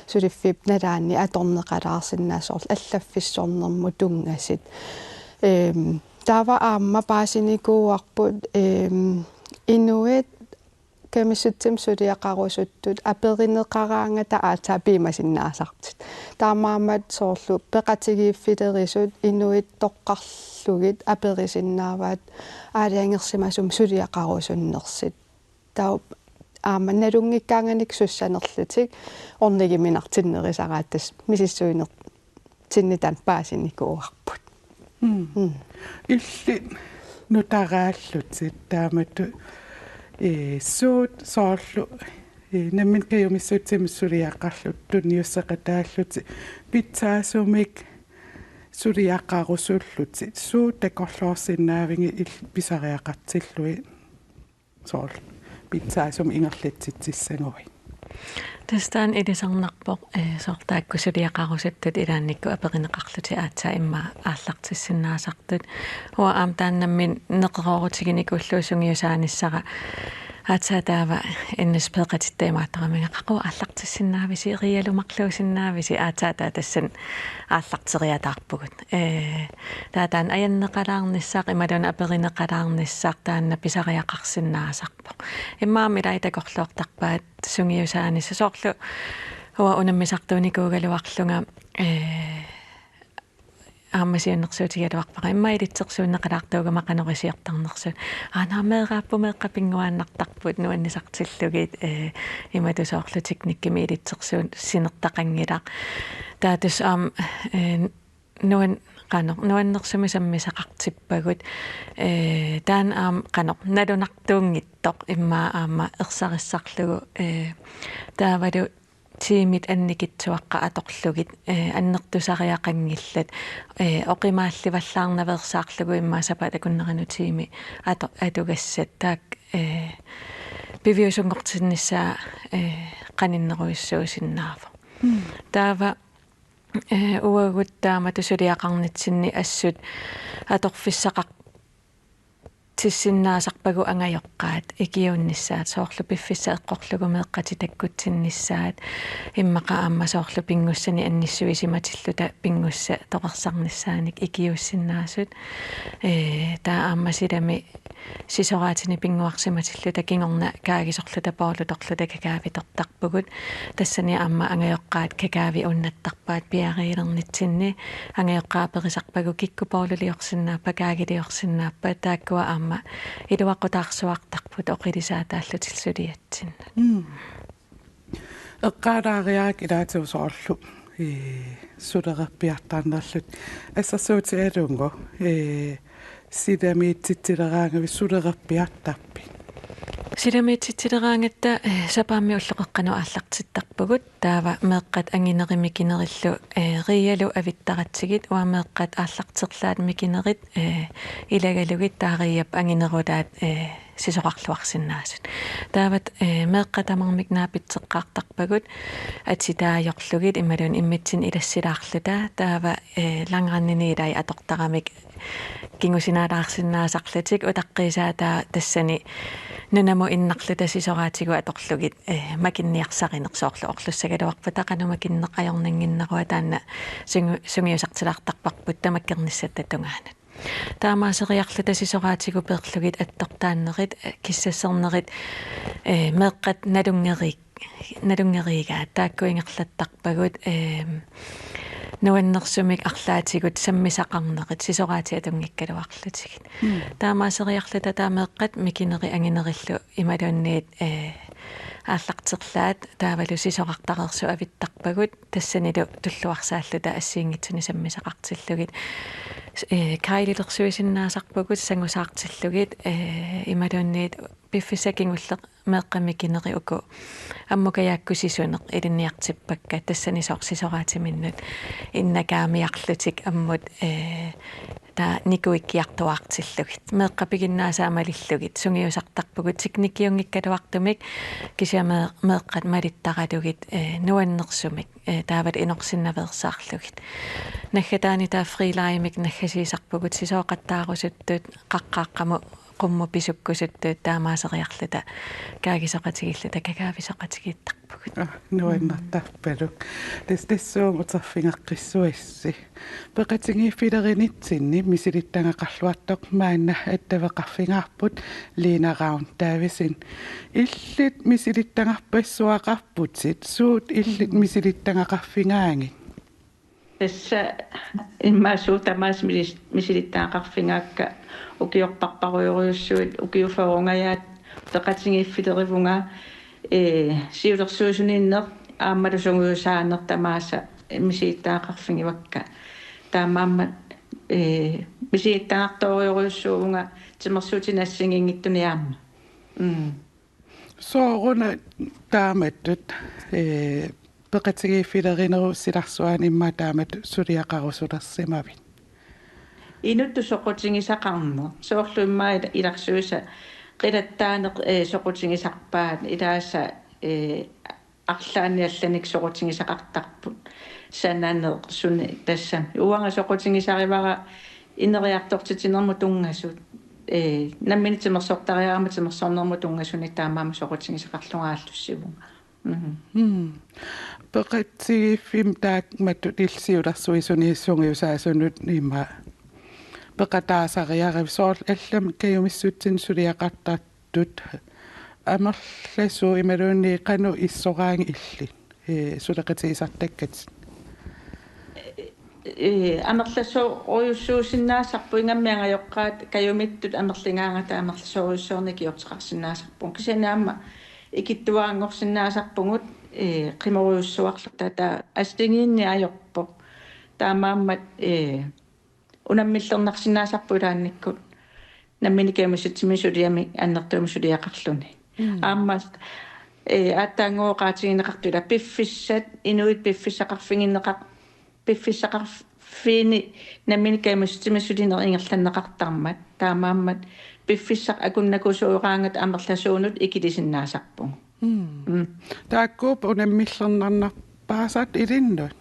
suliffiup nalaani atorneqalaarsinnaasoq, soorlu allaffissornermut tunngasut. Eem, taava aamma paasinikuuarput, eem, inuit kajumissutsimi suliaqarusuttut aperineqaraangata aatsaat piumasinnaasartut. Taamaammat soorlu peqatigiiffilerisut inuit toqqarlugit aperisinnaavaat aalajangersimasumik suliaqarusunnersut. Taava aamma nalunngikkaanganik sussanerlutik ornigiminartinnerusaraat tassa misissuiner- tinnitan paasinikuuarput. Mm. Mm. Illit nutaraallutit taamatut, ee, suut soorlu, ee, nammineq kajumissutsimi suliaqarlutit tunniusseqataallutit pitsaasumik suliaqarusullutit, suut takorloorsinnaavigit illit pisariaqartillugit? Soorlu pitsaasumik ingerlatsitsissaguit. Tassa taanna ilisarnarpoq, ee, soorlu taakku suliaqarusuttut ilaannikkut aperineqarlutik aatsaat immaqa aallartissinnaasartut. Uanga aamma taanna nammineq neqeroorutiginikuullugu sungiusaanissara aatsaat taava N S P-qatitta imaattoramigakku aallartissinnaavisi, Riialu marluusinnaavisi, aatsaat taava tassani aallarteriataarpugut. Ee, taava taanna ajanneqalaarnissaq imaluunniit aperineqalaarnissaq taanna pisariaqarsinnaasarpoq. Immaqa aamma ilai takorloortarpaat sungiusaanissaq, soorlu uanga unammisartuunikuugaluarlunga, ee, aamma siunnersuutigigaluarpara immaqa ilitsersuunneqalaartuugama qanoq iliortarnersut. Aana meeraapput, meeqqat pinnguaannartarput nuannisartillugit, ee, imatut soorlu teknikkimik ilitsersuussinertaqanngilaq. Taava tassa aamma, ee, nuan-, qanoq, nuannersumik sammisaqartippagut. Ee, taanna aamma qanoq nalunartuunngitsoq immaqa aamma ersarissarlugu, ee, taavalu tiimit annikitsuaqqat atorlugit, ee, annertusariaqanngillat, ee, oqimaallivallaarnaveersaarlugu immaqa sapaatip akunneranut tiimi ato-, atugassat taakku, ee, piviusunngortinnissaa, ee, qaninnerujussuusinnaavoq. Mm. Taava ee, uagut taamatut suliaqarnitsinni assut atorfissaqartissinnaasarpagut angajoqqaat ikiuunnissaat, soorlu piffissaq eqqorlugu meeqqatik takkutsinnissaat, immaqa aamma soorlu pinngussanik annissuisimatilluta pinngussaatoqarsarnissaanik ikiuussinnaasut. Ee, taava aamma silami sisoraatinik pinnguarsimatilluta kingorna kaagisorluta poolutorluta kakaavitortarpugut. Tassani aamma angajoqqaat kakaaviuunnattarpaat piareerlernitsinni. Angajoqqaat aperisarpagut kikkut pooluliorsinnaappat, kaagiliorsinnaappat, taakkua aamma iluaqutaarsuartarput oqilisaataallutillu suliatsinnut. Mm. Eqqaalaariarakku ilaatigut soorlu, ee, sulererpiartarnerlutit. Assersuutigalugu, ee, silamiititsileraangavit sulererpiartarpit? Silamiititsileraangatta, ee, sapaammi ulloqeqqanut aallartittarpugut. Taava meeqqat anginerit mikinerillu, ee, Riialu avittaratsigit, uanga meeqqat aallarterlaat mikinerit, ee, ilagalugit taava Riiap anginerulaat, ee, sisorarluarsinnaasut. Taavat, ee, meeqqat tamarmik naapitseqqaartarpagut atitaajorlugit imaluunniit immitsinnut ilassilaarluta. Taava, ee, langrendini ilai atortaramik kingusinaalaarsinnaasarlutik, utaqqiisaa taava tassani nunamut innarluta sisoraatigut atorlugit, ee, makinniarsarineq, soorlu orlussagaluarpata qanoq makinneq ajornannginnerua, taanna sungi-, sungiusartilaartarparput tamakkernissatta tungaanut. Taamaaseriarluta sisoraatigut peerlugit attortaannerit, ee, kissassernerit, ee, meeqqat nalunngeri-, nalunngerigaat taakku ingerlattarpagut, ee, Nuannersumik arlaatigut sammisaqarnerit sisoraatit atunngikkaluarlutigit. Mm. Taamaaseriarluta taava meeqqat mikinerit anginerillu imaluunniit, eh, aallarterlaat taavalu sisorartareersut avittarpagut tassanilu tulluarsaalluta assigiinngitsunik sammisaqartillugit. S-, eh, kajililersuisinnaasarpugut, sangusaartillugit, eh, imaluunniit piffissaq kingulleq meeqqat mikinerit uku ammukajaakkut sisuneq ilinniartippakka tassani soorlu sisoraatiminnut innakaamiarlutik ammut, eh, taava nikuikkiartuaartillugit. Meeqqat piginnaasaat malillugit sungiusartarpugut teknikkiunngikkaluartumik kisianni mee-, meeqqat malittaralugit, eh, nuannersumik, eh, taavalu inorsinnaveersaarlugit. Naggataani taava Fri Limemik naggasiisarpugut sisooqattaarusuttut, qaqqaaqqamut qummut pisukkusuttut taamaaseriarluta kaagisoqatigiilluta kagaavisoqatigiittarpugut. Ah, nuannertarpaluk. Tas-, tassuuna uterfigeqqissuassi. Peqatigiiffilerinitsinnit misilittagaqarluartoq maanna attaveqarfigaarput Lina Ravn Davidsen. Illit misilittagarpassuaqarputit, suut illit misilittagaqarfigaagit? Tassa immaqa suut tamaasa milis-, misilittagaqarfigaakka ukiorparparujorujussuit, ukiut fyrrengajaat peqatigiiffilerivunga, ee, siulersuisuniinneq aammalu sungiusaaneq tamaasa misilittagaqarfigivakka. Taamaammat, ee, misilittagartorujorujussuuvunga timersuutinik assigiinngitsunik aamma. Mm. Sooruna taamatut, ee, peqatigiiffilerinerup silarsuani immaqa taamatut suliaqarusulersimavit? Inuttut soqutigisaqarneq. Soorlu immaqa ila-, ilarsuisa qilattaaneq, ee, soqutigisarpaat, ilaasa, ee, arlaannik allanik soqutigisaqartarput. Sananeq suni tassami. Uanga soqutigisarivara ineriartortitsinermut tunngasut. Ee, nammineq timersortariarama timersornermut tunngasunik taamaammat soqutigisaqarlunga aallussivunga. Mhm. Mm. Peqatigiiffimmi taamatut illit siulersuisuni sungiusaasunut immaqa peqataasariaravit, soorlu allamik kajumissutsinnut suliaqartartut amerlasuut imaluunniit qanoq issoraangat illit, ee, suleqatigisartakkatit? Ee, amerlasoorujussuusinnaasarput, ingammik angajoqqaat kajumittut amerligaangata amerlasoorujussuarnik ikiorteqarsinnaasarpugut. Kisianni aamma ikittuaranngorsinnaasarpugut, ee, qimorujussuarluta, taava assigiinneq ajorpoq. Taamaammat, ee, unammillernarsinnaasarput ilaannikkut nammineq kajumissutsiminnik suliamik annertuumik suliaqarluni. Mm. Aamma, ee, aatsaannguaq oqaatigineqartoq ila piffissat, inuit piffissaqarfigineqar-, piffissaqarfiini nammineq kajumissutsiminnik sulineq ingerlanneqartarmat. Taamaammat piffissaq akunnakusuuraangata amerlasuunut ikilisinnaasarpugut. Mm. Mm. Taakkuupput unammillernarnerpaasat ilinnut?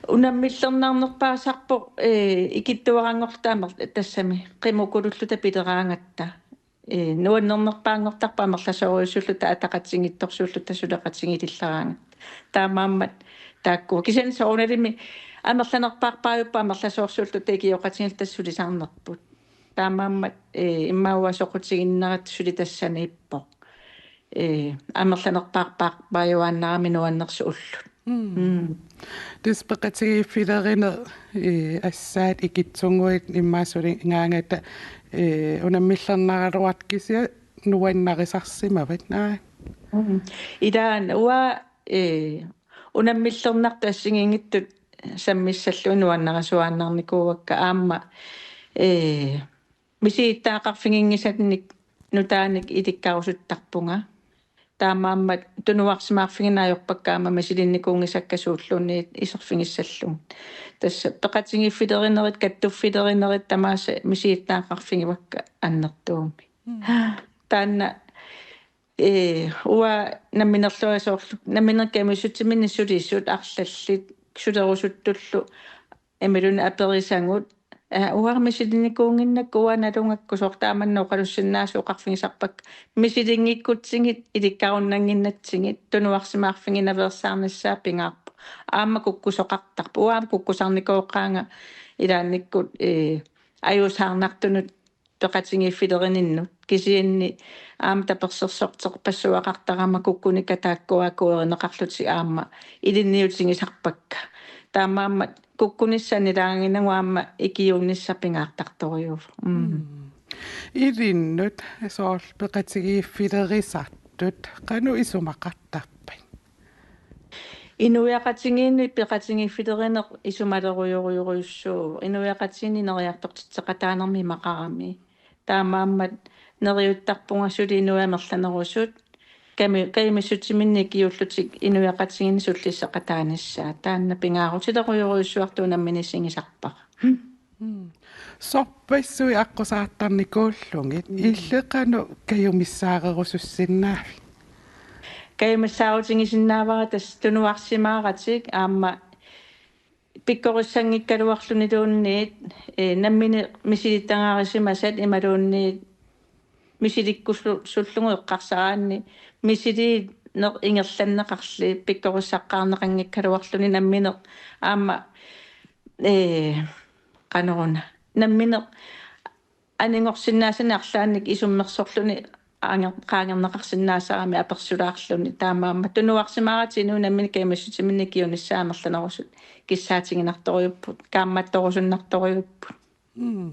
Unammillernarnerpaasarpoq, ee, ikittuaranngorluta amer-, tassami qimukululluta pileraangatta. Ee, nuannernerpaanngortarpoq amerlasoorujussuulluta ataqatigiittorsuulluta suleqatigiililleraangatta. Taamaammat taakku. Kisianni soorunalimi amerlanerpaarpaajuppoq amerlasoorsuulluta ikioqatigiilluta sulisarnerput. Taamaammat, ee, immaqa uanga soqutiginnerat suli tassaniippoq. Ee, amerlanerpaarpaarpaajuaannarami nuannersut ullut. Mm. Mm. Tassa peqatigiiffilerineq, ee, assaat ikittunnguit immaqa suligaangata, ee, unammillernaraluartut kisianni nuannarisarsimavat, naa? Mm. Ilaanni uanga, ee, unammillernartut assigiinngitsut sammissallugit nuannarisuaannarnikuuakka aamma, ee, misilittagaqarfiginngisannik nutaanik ilikkarusuttarpunga. Taamaammat tunuarsimaarfigineq ajorpakka aamma misilinnikuunngisakka suulluunniit iserfigissallugit. Tassa peqatigiiffilerinerit, kattuffilerinerit tamaasa misilittagaqarfigivakka annertuumik. Mm. Taanna, ee, uanga namminerlunga soorlu, nammineq kajumissutsiminnik sulisut arlallit, sulerusuttullu, imaluunniit aperisagut, ee, uanga misilinnikuunnginnakku uanga nalugakku soorlu taamannak oqalussinnaasut oqarfigisarpakka. Misilinngikkutsigu ilikkarunnannginnatsigit tunuarsimaarfiginaveersaarnissaa pingaarpoq. Aamma kukkusoqartarpoq. Uanga aamma kukkusarnikooqaanga ilaannikkut, ee, ajuusaarnartunut peqatigiiffilerininnut. Kisianni aamma tapersersorterpassuaqartarama kukkunikka taakkua akuerineqarlutik aamma ilinniutigisarpakka. Taamaammat kukkunissaa annilaangaginnagu aamma ikiuunnissaa pingaartartorujuuvoq. Mm. Mm. Ilinnut soorlu peqatigiiffilerisartut qanoq isumaqartarpat? Inuiaqatigiinni peqatigiiffilerineq isumalerujorujorujussuuvoq. Inuiaqatigiinni ineriartortitseqataanermi imaqarami. Taamaammat neriuttarpunga suli inuit amerlanerusut kami-, kajumissutsiminnik ikiullutik inuiaqatigiinni sullisseqataanissaat. Taanna pingaarutilerujorujussuartut unammineq isigisarpara. Mm. Sorpassuit aqqusaartarnikuullugit, mm, illit qanoq kajumissaarerusussinnaavit? Kajumissaarutigisinnaavara tassa tunuarsimaaratik aamma pikkorissanngikkaluarluniluunniit, eh, nammineq misilittagaarisimasat imaluunniit misilikkusullugu eqqarsaraanni misiliineq ingerlanneqarli pikkorissaqqaarneqanngikkaluarluni nammineq aamma, eh, qanoruna, nammineq anigorsinnaasanik arlaannik isummersorluni anger-, qaangerneqarsinnaasarami apersulaarluni. Taamaammat tunuarsimaaratik inuit nammineq kajumissutsiminnik ikiuunissaat amerlanerusut kissaatiginartorujuupput, kaammattorusunnartorujuupput. Mm.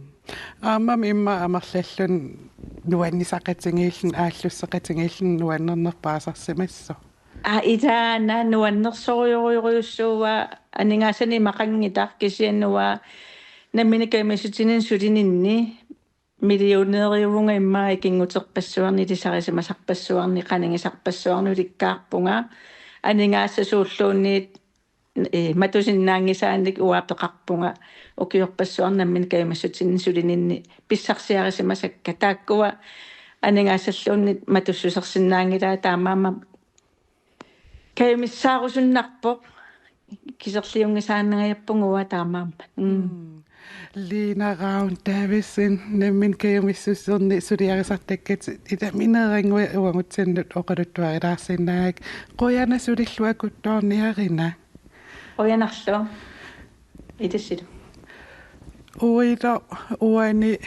Aammami immaqa amerlalluni nuannisaqatigiilluni, aallusseqatigiilluni nuannernerpaasarsimassooq. Aa, ilaana nuannersorujorujorujussuuvoq, aningaasanik imaqanngitsoq kisianni uanga nammineq kajumissutsiminnik sulininni millionæriuvunga immaqa ikinnguterpassuarnik, ilisarisimasarpassuarnik, qanigisarpassuarnik ulikkaarpunga. Aningaasat suulluunniit, eh, matusinnaanngisaannik uanga peqarpunga ukiorpassuarni nammineq kajumissutsiminnik sulininni pissarsiarisimasakka. Taakkua aningaasalluunniit matussusersinnaanngilaat, taamaammat kajumissaarusunnarpoq, kiserliunngisaannangajappunga uanga taamaammat. Mm. Mm. Lina Ravn Davidsen, nammineq kajumissusernik suliarisartakkatit ilaminerannguit uagutsinnut oqaluttuarilaarsinnaagit. Qujanaq sulilluakuttoorniarina. Qujanarlu. Ilissilu. Uilu uani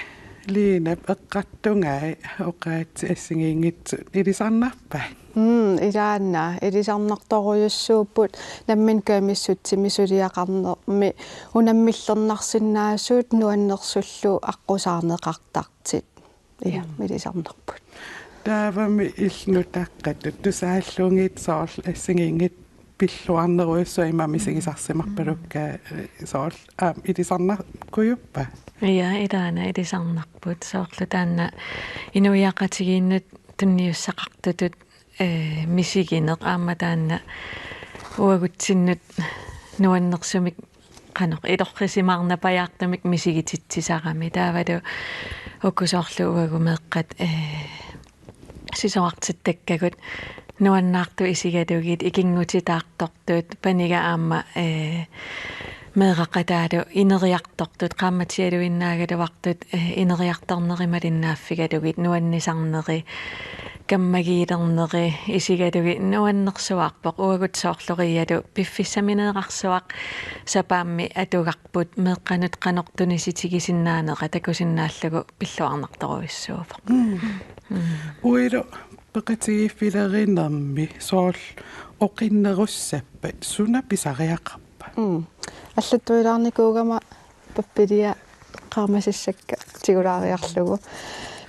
Linap eqqartugai oqaatsit assigiinngitsut ilisarnarpat? Mm, ilaana ilisarnartorujussuupput nammineq kajumissutsimik suliaqarnermi unammillernarsinnaasut nuannersullu aqqusaarneqartartut. Ja, mm, ilisarnarput. Taavami illit nutaqqatut tusaallugit soorlu assigiinngitsut pilluarnerujussuit ima misigisarsimarpalukka, mm, soorlu aamma ilisarnakkujuppat? Ja, ilaana ilisarnarput. Soorlu taanna inuiaqatigiinnut tunniussaqartutut, eh, misigineq aamma taanna uagutsinnut nuannersumik qanoq ilorrisimaarnapajaartumik misigititsisarami. Taavalu uku soorlu uagut meeqqat, eh, sisorartittakkagut nuannaartut isigalugit, ikinngutitaartortut, paniga aamma, eh, meeraqataalu ineriartortut, qaammatialuinnaagaluartut, eh, ineriartorneri malinnaaffigalugit, nuannisarneri, kammagiilerneri isigalugit nuannersuarpoq. Uagut soorlu Riialu piffissamineerarsuaq sapaammi atugarput meeqqanut qanoq tunisitigisinnaanerat takusinnaallugu pilluarnartorujussuuvoq. Mm. Mm. Uilu peqatigiiffilerinermi soorlu oqinnerussappat suna pisariaqarpa? Mm. Allattuilaarnikuugama pappilia qaamasussakka tigulaariarlugu.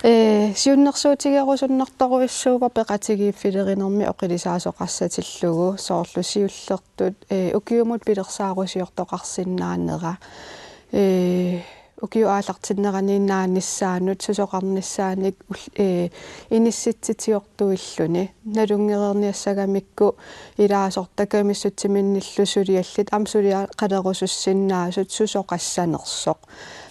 Ee, siunnersuutigerusunnartorujussuuvoq peqatigiiffilerinermi oqilisaasoqassatillugu soorlu siullertut, ee, ukiumut pilersaarusiortoqarsinnaanera. Ee, ukiup aallartinneraniinnaanissaanut susoqarnissaanik ul-, ee, inissitsitiortuilluni. Nalunngereerniassagamikku ilaasortat kajumissutsiminnillu suliallit aamma suliaqalerusussinnaasut susoqassanersoq.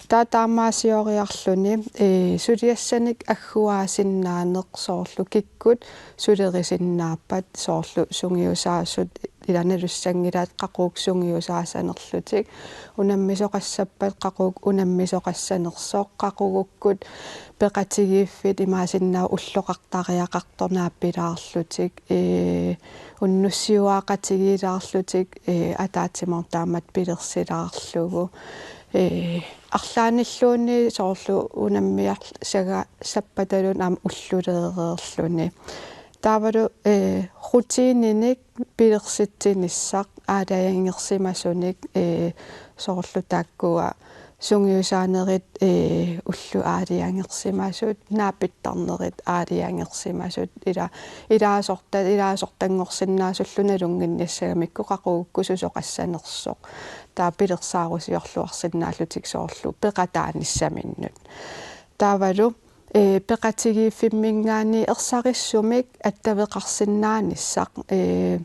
Taava taamaasioriarluni, ee, suliassanik agguaasinnaaneq soorlu kikkut sulerisinnaappat soorlu sungiusaasut ila nalussanngilaat qaqugu sungiusaasanerlutik, unammisoqassappat qaqugu unammisoqassanersoq, qaqugukkut peqatigiiffik imaassinnaavoq ulloqartariaqartoq naappilaarlutik, ee, unnussiuaaqatigiilaarlutik, ee, ataatsimoortaammat pilersilaarlugu. Ee, arlaannilluunniit soorlu unammiarsaga sappataluunniit aamma ulluleereerluni. Taavalu, eh, rutininik pilersitsinissaq aalajangersimasunik, eh, soorlu taakkua sungiusaanerit, eh, ullut aalajangersimasut, naapittarnerit aalajangersimasut, ila-, ilaasorta-, ilaasortanngorsinnaasullu nalunnginnissagamikku qaqugukkut susoqassanersoq. Taava pilersaarusiorluarsinnaallutik soorlu peqataanissaminnut. Taavalu, eh, peqatigiiffimminngaanniit ersarissumik attaveqarsinnaanissaq, eh,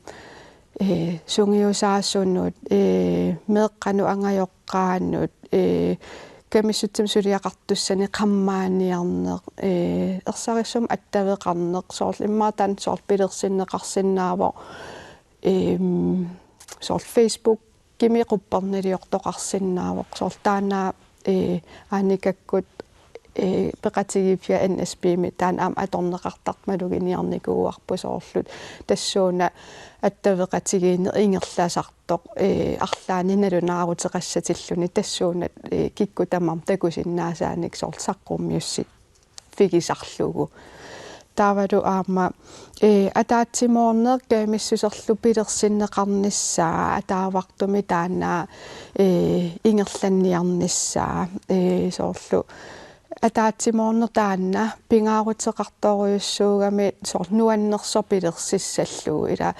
eh, sungiusaasunut, eh, meeqqanut angajoqqaanut, eh, kammissutsimik suliaqartussanik qammaaniarneq, eh, ersarissumik attaveqarneq, soorlu immaqa taanna soorlu pilersinneqarsinnaavoq, ehm, soorlu Facebook-kimi qupperniliortoqarsinnaavoq, soorlu taanna, eh, Anikakkut, eh, peqatigiiffia N S P-mi taanna aamma atorneqartartoq maluginiarnikuuarput soorlu tassuuna attaveqatigiinneq ingerlasartoq, eh, arlaannik nalunaaruteqassatilluni tassuuna, eh, kikkut tamarmik takusinnaasaanik soorlu saqqummiussi- -figisarlugu. Taavalu aamma, eh, ataatsimoorneq kajumissuserlu pilersinneqarnissaa ataavartumik taanna, eh, ingerlanniarnissaa, eh, soorlu ataatsimoorneq taanna pingaaruteqartorujussuugami soorlu nuannersoq pilersissallugu ila,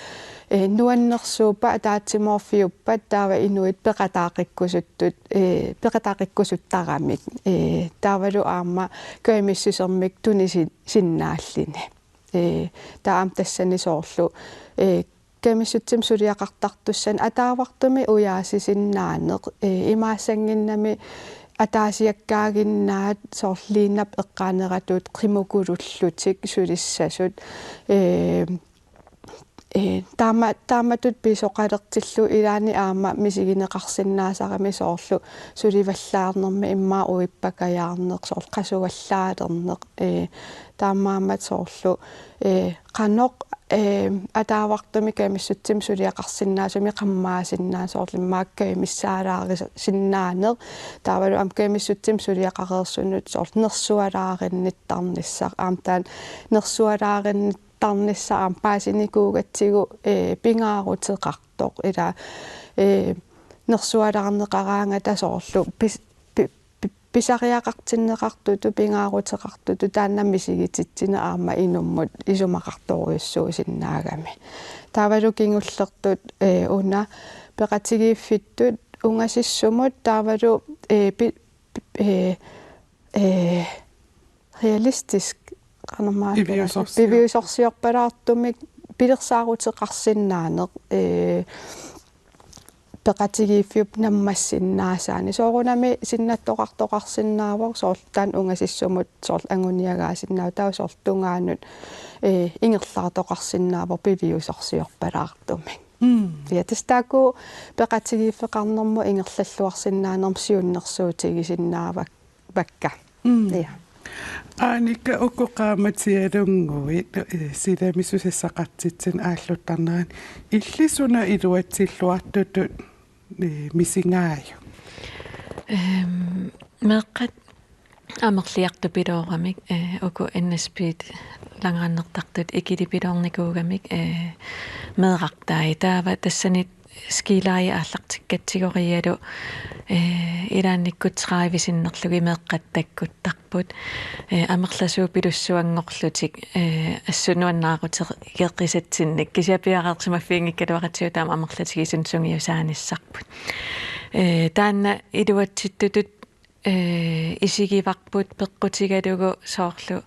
eh, nuannersuuppat ataatsimoorfiuppat taava inuit peqataaqikkusuttut, eh, peqataaqikkusuttaramik. Eh, taavalu aamma kajumissusermik tunisi-, sinnaalluni. Eh, taava aamma tassani soorlu, eh, kajumissutsimik suliaqartartussanik ataavartumik ujaasisinnaaneq, eh, imaassannginnami ataasiakkaaginnaat soorlu liinap eqqaaneratut qimukulullutik sulissasut, eh, eh, taama-, taamatut pisoqalertillugu ilaanni aamma misigineqarsinnaasarami soorlu sulivallaarnermi immaqa uippakajaarneq, soorlu qasuallaalerneq, eh, taamaammat soorlu, eh, qanoq, eh, ataavartumik kajumissutsimik suliaqarsinnaasumik qammaasinnaanera soorlu immaqa kajumissaalaarisinnaaneq, taavalu aamma kajumissutsimik suliaqareersunut soorlu nersualaarinnittarnissaq, aamma taanna nersualaarinni- -tarnissaq aamma paasinikuugatsigu, eh, pingaaruteqartoq. Ila, eh, nersualaarneqaraangata soorlu pis-, pi-, pi-, pisariaqartinneqartutut, pingaaruteqartutut, taanna misigititsineq aamma inummut isumaqartorujussuusinnaagami. Taavalu kingullertut, eh, una peqatigiiffittut ungasissumut taavalu, eh, pi-, pi-, eh, eh, realistisk, qanormaa Piviusorsior-, piviusorsiorpalaartumik pilersaaruteqarsinnaaneq, eh, peqatigiiffiup nammassinnaasaani. Soorunami sinnattoqartoqarsinnaavoq soorlu taanna ungasissumut soorlu anguniagaasinnaavoq, taava soorlu tungaanut, eh, ingerlaartoqarsinnaavoq piviusorsiorpalaartumik. Mm. Ja, tassa taakku peqatigiiffeqarnermut ingerlalluarsinnaanermut siunnersuutigisinnaavakka. Mm. Ja. Anika, uku qaammatialunnguit, eh, silami susassaqartitsineq aalluttarnerani, illit suna iluatsilluartutut, eh, misigaajuk? Ehm, meeqqat amerliartupilooramik, eh, uku N S P-t langrennertartut ikilipiloornikuugamik, eh, meerartai. Taava tassani skilai aallartikkatsigorialu, eh, ilaannikkut tredive sinnerlugit meeqqat takkuttarput. Eh, amerlasuupilussuanngorlutik, eh, assut nuannaaruteqisatsinnik. Kisianni piareersimaffiginngikkaluaratsigu taama amerlatigisumik sungiusaanissarput. Eh, taanna iluatsittutut eh, isigivarput peqqutigalugu soorlu,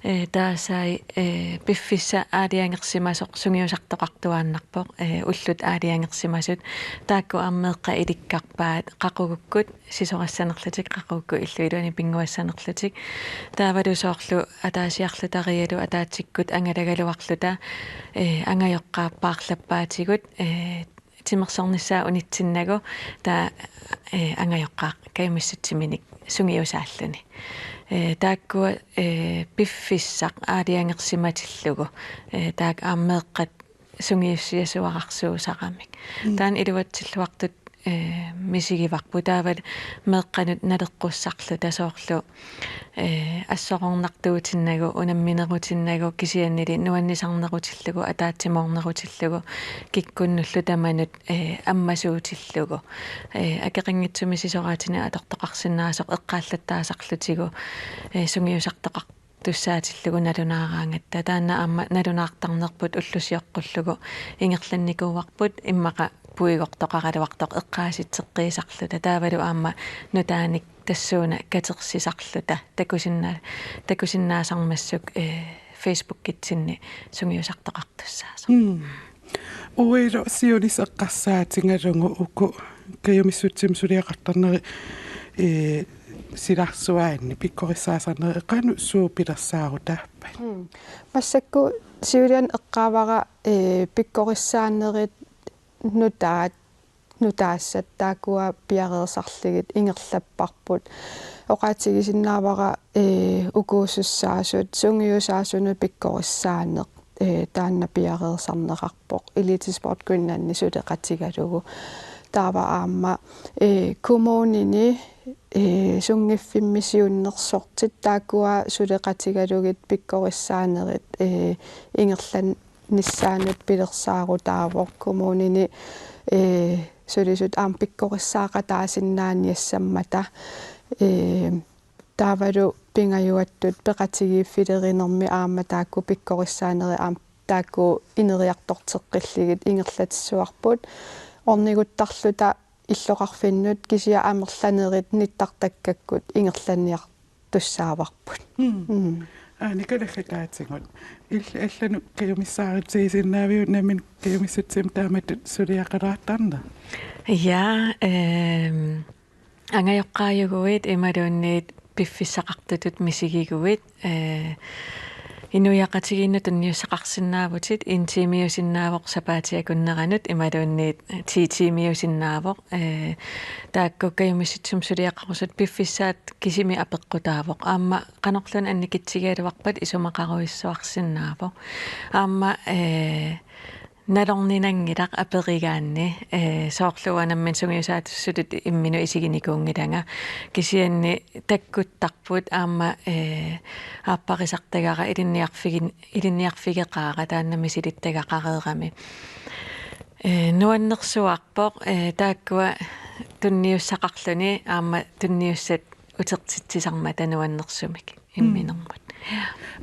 eh, taasai, eh, piffissaq aalajangersimasoq sungiusartoqartuaannarpoq, eh, ullut aalajangersimasut. Taakku aamma meeqqat ilikkarpaat qaqugukkut sisorassanerlutik, qaqugukkut illup iluani pinnguassanerlutik. Taavalu soorlu ataasiarlutarialu ataatsikkut angalagaluarluta, eh, angajoqqaat paarlappaatigut, eh, timersornissaa unitsinnagu taava, eh, angajoqqaaq kajumissutsiminik sungiusaalluni. Eh, taakkua, eh, piffissaq aalajangersimatillugu, eh, taakku aamma meeqqat sungiussiasuararsuusaramik. Mm. Taanna iluatsilluartut ee, misigivarput taavalu meeqqanut naleqqussarluta soorlu, ee, assorornartuutinnagu, unamminerutinnagu kisiannili nuannisarnerutillugu, ataatsimoornerutillugu, kikkunnullu tamanut, ee, ammasuutillugu. Ee, akeqanngitsumik sisoraatinik atortoqarsinnaasoq eqqaallattaasarlutigu, ee, sungiusartoqar- tussaatillugu nalunaaraangatta. Taanna aamma nalunaartarnerput ullut sioqqullugu ingerlannikuuarput immaqa puigortoqaraluartoq eqqaasitseqqiisarluta. Taavalu aamma nutaanik tassuuna katersisarluta. Takusinna-, takusinnaasarmassuk, ee, Facebookitsinni sungiusartoqartussaasoq. Mm. Uilu siunissaq eqqarsaatigalugu uku kajumissutsimik suliaqartarneri, ee, silarsuaanni pikkorissaasarneri qanoq suut pilersaarutaappat? Mm. Massakkut siuliani eqqaavara, ee, pikkorissaanerit nutaat, nutaassat taakkua piareersarlugit ingerlapparput. Oqaatigisinnaavara, ee, ukuusussaasut, sungiusaasunut pikkorissaaneq, ee, taanna piareersarneqarpoq Elitesport Greenlandimi suleqatigalugu. Taava aamma, ee, kommunini, ee, sunngiffimmi siunnersortit taakkua suleqatigalugit pikkorissaanerit, ee, ingerlannissaannut pilersaarutaavoq kommunini, ee, sulisut aamma pikkorissaaqataasinnaaniassammata, ee, taavalu pingajuattut peqatigiiffilerinermi aamma taakku pikkorissaanerit aamma taakku ineriartorteqqillugit ingerlatissuarput orniguttarluta illoqarfinnut kisianni amerlanerit nittartakkakkut ingerlanniartussaavarput. Mm. Mm. Aanika naggataatigut. Illit allanut kajumissaarutsigisinnaaviuk nammineq kajumissutsimik taamatut suliaqalaartarneq? Ja, ehm, angajoqqaajuguit imaluunniit piffissaqartutut misigiguit, ee, inuiaqatigiinnut tunniussaqarsinnaavutit, en tiimiusinnaavoq sapaatip akunneranut imaluunniit ti tiimiusinnaavoq, ee, taakku kajumissutsimik suliaqarusutut piffissaat kisimik apeqqutaavoq. Aamma qanorluunniit annikitsigigaluarpat isumaqarujussuarsinnaavoq. Aamma, ee, nalorninanngilaq aperigaanni, ee, soorlu uanga nammineq sungiusaatissutut imminut isiginikuunngilanga. Kisianni takkuttarput aamma, ee, aapparisartagara ilinniarfigin-, ilinniarfigeqaara taanna misilittagaqareerami. Ee, nuannersuarpoq, ee, taakkua tunniussaqarluni aamma tunniussat utertitsisarmata nuannersumik imminermut.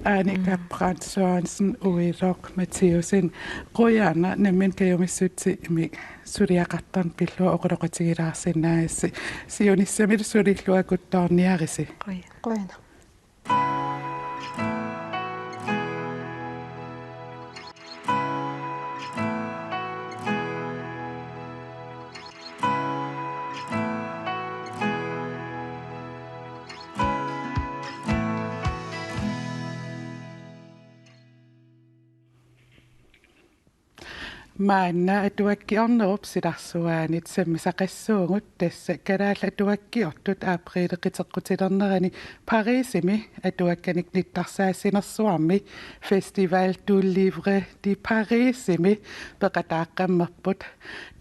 Aanika Brandt Sørensen, Uiloq Mathiussen, qujanaq nammineq kajumissutsimik suliaqartarneq pillugu oqaloqatigilaarsinnaagassi. Siunissamilu sulilluakuttoorniarisi. Quja-, qujanaq. Maanna atuakkiornerup silarsuaanit sammisaqassuugut, tassa kalaallit atuakkiortut apriili qiteqqutilernerani Parisimi atuakkanik nittarsaassinersuarmi Festival du Livre de Parisimi peqataaqqammerput.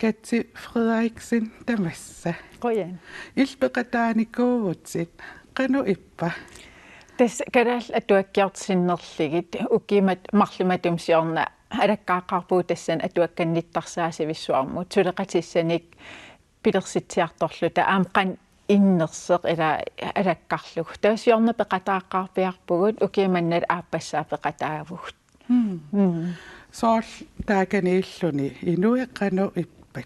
Katja Frederiksen tamassa. Qujan. Illit peqataanikuuvutit, qanoq ippa? Tassa kalaallit atuakkiortut sinnerlugit ukiumut marluk matuma siorna alakkaaqqaarpugut tassani atuakkanik nittarsaasivissuarmut suleqatissanik pilersitsiartorluta aamma qanoq innersoq ila alakkarlugu. Taava siorna peqataaqqaarpiarpugut, ukiup manna aappassaa peqataavugut. Mm. Mm. Soorlu taakaniilluni inuit qanoq ippat?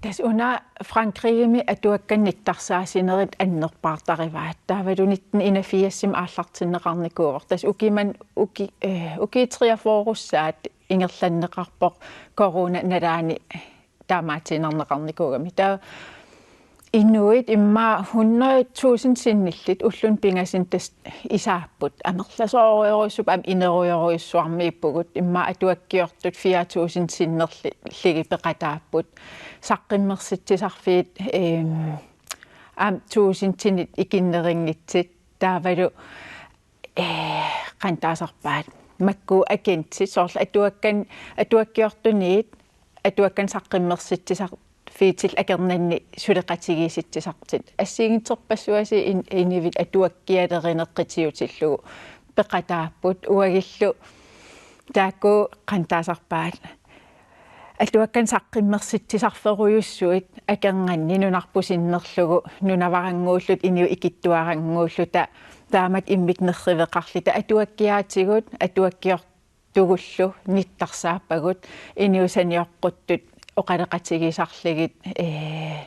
Tassa una Frankrigimi atuakkanik nittarsaasinerit annerpaartarivaat. Taavalu nitten enogfirsimi aallartinneqarnikuuvoq. Tassa ukiut man-, uki-, eh, ukiut treogfyrrerussaat ingerlanneqarpoq corona nalaani taamaatiinnarneqarnikuugami. Taava inuit immaqa hundrede tusind sinnillit ulluni pingasuni tassa isaapput. Amerlasoorujorujussuupput aamma inerujorujussuarmiippugut. Immaqa atuakkiortut fire tusind sinnerlugit peqataapput. Saqqummersitsisarfiit, ehm, aamma tusindinit ikinnerunngitsut. Taavalu, eh, qanoq taasarpaat, makku agentit, soorlu atuakkan-, atuakkiortunit atuakkanik saqqummersitsisar-, Beatles akornanni suleqatigiissitsisartut. Assigiinngitsorpassuarnik in-, inuit atuakkialerineq qitiutillugu peqataapput uagullu taakku qanoq taasarpaat. Atuakkanik saqqummersitsisarferujussuit akornanni nunarput sinnerlugu, nunavarannguulluta, inuit ikittuarannguulluta, taamatut immikkut nerriveqarluta, atuakkiaatigut, atuakkiortugullu nittarsaappagut, inuit saniorquttut oqaloqatigisarlugit, ee,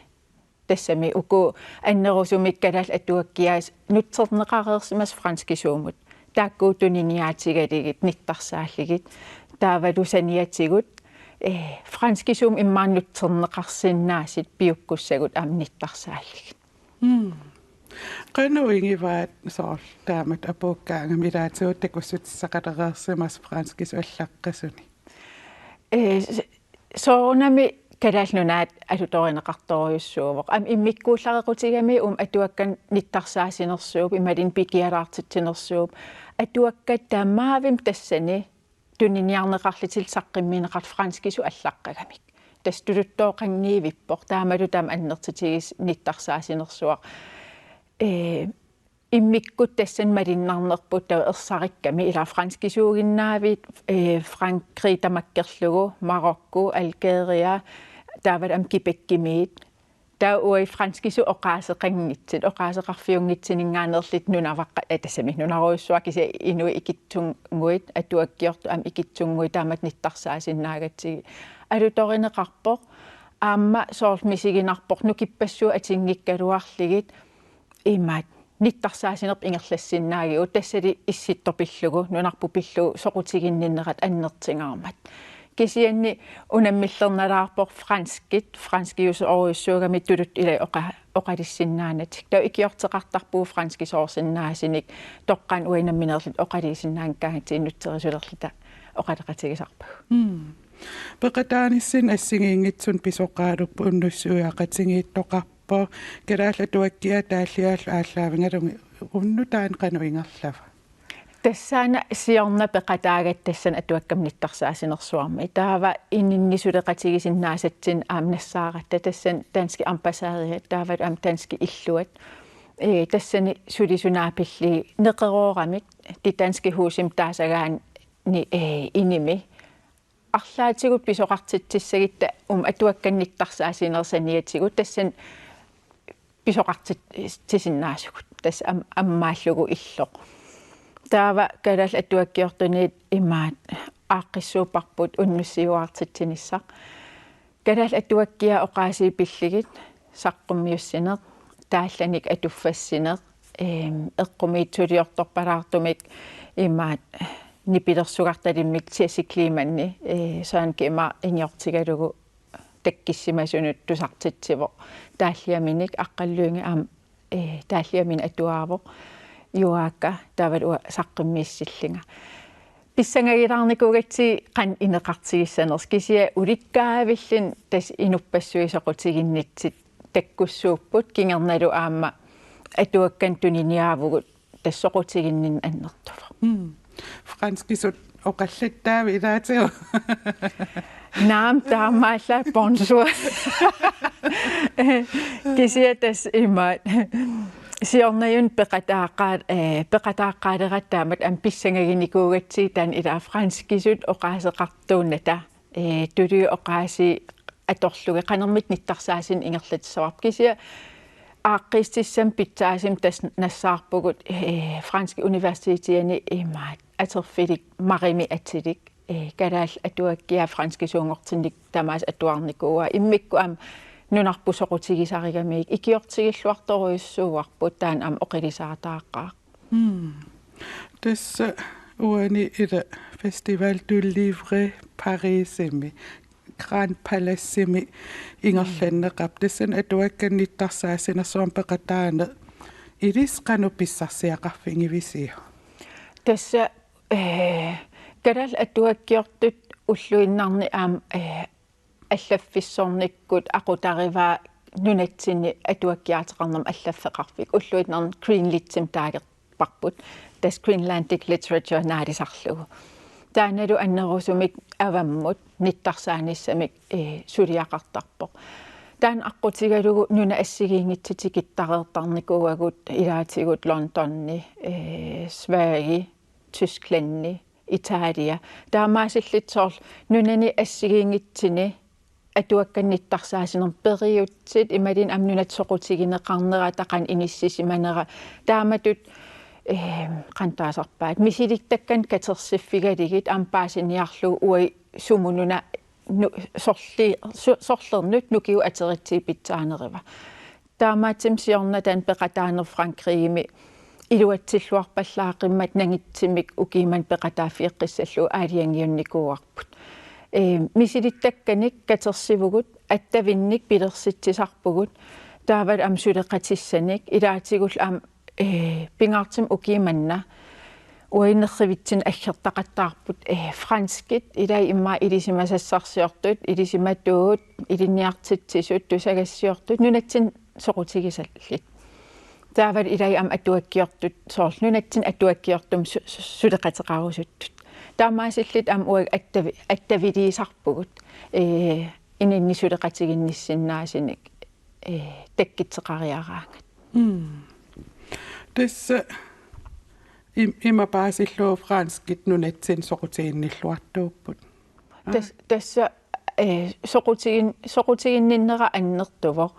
tassami uku annerusumik kalaallit atuakkiaat nutserneqareersimasut franskisuumut. Taakku tuniniaatigalugit nittarsaallugit. Taavalu saniatigut, eh, franskisuumik immaqa nutserneqarsinnaasut piukkussagut aamma nittarsaallugit. Mm. Qanoq igivaat soorlu taamatut apuukkaangami ilaatigut takussutissaqalereersimasut franskisut allaqqasuni? Eh, s-, soorunami Kalaallit Nunaat alutorineqartorujussuuvoq. Aamma immikkuullarequtigamik uuma atuakkanik nittarsaasinersuup, imaluunniit pikialaartitsinersuup. Atuakkat tamaavimmik tassani tuniniarneqarlutik saqqummiunneqartut franskisut allaqqagamik. Tassa tuluttooqanngivippoq, taamalu taama annertutigisoq nittarsaasinersuaq. Ee, immikkut tassani malunnarnerput taava ersarikkami, ila franskisuuginnaaviit, eh, Frankrig tamakkerlugu, Marokko, Algeria, taavalu aamma Quebeccimiit. Taava uagut franskisut oqaaseqanngitsut, oqaaseqarfiunngitsuninngaanneerluta nunavaqqa-, eh, tassami nunarujussuaq kisianni inuit ikittunnguit, atuakkiortut aamma ikittunnguit taamatut nittarsaasinnaagatsigit. Alutorineqarpoq, aamma soorlu misiginarpoq nukippassuit atunngikkaluarlugit, imaat, nittarsaasinerput ingerlassinnaagigut, tassali Issittoq pillugu, nunarput pillugu soqutiginninnerat annertungaarmat. Kisianni unammillernalaarpoq franskit, franskiusorujussuugami tuluttut ilai oqa-, oqalussinnaanatik. Taava ikiorteqartarpugut franskisoorsinnaasunik, toqqaannaq uagut nammineerluta oqaluusinnaanngikkaangatsigit nutserisulerluta oqaloqatigisarpagut. Mm. Peqataanissinni assigiinngitsunik pisoqaalerput unnussiuiaqatigiittoqarpoq. Kalaallit atuakkiaat taalliaallu aallaavigalugit unnuk taanna qanoq ingerlava? Tassaana siorna peqataagatta tassani atuakkamik nittarsaasinersuarmi. Taava ininni suleqatigisinnaasatsinnik aamma nassaaratta tassani danskit ambassadørit taavalu aamma danskit illuat. Ee, tassani sulisut naapillugit neqerooramik De Danske Husimi taasagaanni, ee, inimi. Arlaatigut pisoqartitsissagutta uuma atuakkanik nittarsaasinerup saniatigut tassani pisoqartitsisinnaasugut. Tassa am-, ammaallugu illoq. Taava kalaallit atuakkiortunit imaat aaqqissuupparput unnussiuiartitsinissaq. Kalaallit atuakkiaat oqaasii pillugit saqqummiussineq, taallanik atuffassineq, eem, eqqumiitsuliortorpalaartumik imaat nipilersugartalimmik Jesse Kleemanni, ee, Søren Gemmar ingiortigalugu takkussimasunut tusartitsivoq. Taalliaminik Aqqalulyngep aamma, ee, taalliaminik atuarpoq. Yoga, taavalu uanga saqqummiussillunga. Pissangagilaarnikuugatsigit qanoq ineqartigissanersoq, kisianni ulikkaavilluni tassa inuppassuit soqutiginnitsinni takkussuupput, kingornalu aamma atuakkanik tuniniaavugut tassa soqutiginninneq annertuvoq. Mm. Franskisut oqallattaavit ilaatigut? Naamik, taamaallaat, bonjour. Kisianni tassa imaat. Siornajunnik peqataaqqaa-, ee, peqataaqqaaleratta taamatut aamma pissangaginikuugatsigit taanna ilaa franskisut oqaaseqartuunata, ee, tuluit oqaasii atorlugit qanormita nittarsaasineq ingerlatissavarput. Kisianni aaqqiissutissamik pitsaasumik tassa nassaarpugut, ee, franskit universitetiani imaat atorfilik Marimit atilik, ee, kalaallit atuakkiaat franskisuunngortinnik tamaasa atuarnikuuaat, immikkut aamma nunarput soqutigisarigamigit ikiortigilluartorujussuuarput, taanna aamma oqilisaataaqqaaq. Mm. Tassa uani ila Festival du Livre Parisimi, Grand Palacemi ingerlanneqarpoq. Tassani atuakkanik nittarsaasinersuarmik peqataaneq ilissi qanoq pissarsiaqarfigivisiuk? Tassa, ee, kalaallit atuakkiortut ulluinnarni aamma, ee, allaffissornikkut aqutarivaa nunatsinni atuakkiaateqarnermut allaffeqarfik. Ulluinnarni Greenlitimik taagerparput. Tassa Greenlandic Literature naalisarlugu. Taannalu annerusumik avammut nittarsaanissaminik, ee, suliaqartarpoq. Taanna aqqutigalugu nunat assigiinngitsut tikittareertarnikuuagut ilaatigut Londoni, ee, Sverige, Tysklandi, Italia. Taamaasillutik soorlu nunani assigiinngitsuni atuakkanik nittarsaasinermut periutsit imaluunniit aamma nunatta soqutigineqarnerata qanoq inissisimanera taamatut, ee, qanoq taasarpaat, misilittakkanik katersiffigalugit aamma paasiniarlugu uagut sumut nuna nu-, sorli-, su-, sorlernut nukiup ateritsigut pitsaanerua. Taamaattumik siorna taanna peqataaneq Frankrigimi iluatsilluarpallaaqimmat nangitsumik ukiumannut peqataaffigeqqissallugu aalajangiunnikuuarput. Ee, misilittakkanik katersivugut, attavinnik pilersitsisarpugut, taavalu aamma suleqatissanik, ilaatigullu aamma, ee, pingaartumik ukiumanna uagut nerrivitsinni aggertaqattaarput, ee, franskit, ilai immaqa ilisimasassarsiortut, ilisimatuut, ilinniartitsisut, tusagassiortut, nunatsinni soqutigisallit. Taavalu ilai aamma atuakkiortut, soorlu nunatsinni atuakkiortumik su-, su-, suleqateqarusuttut. Taamaasillutik aamma uagut attavi-, attaviliisarpugut, ee, ininni suleqatiginnissinnaasunik, ee, takkuttoqariaraangat. Mm. Tassa im-, ima paasillugu franskit nunatsinni soqutiginnilluartuupput. Tas-, tassa, ee, soqutigin-, soqutiginninnera annertuvoq.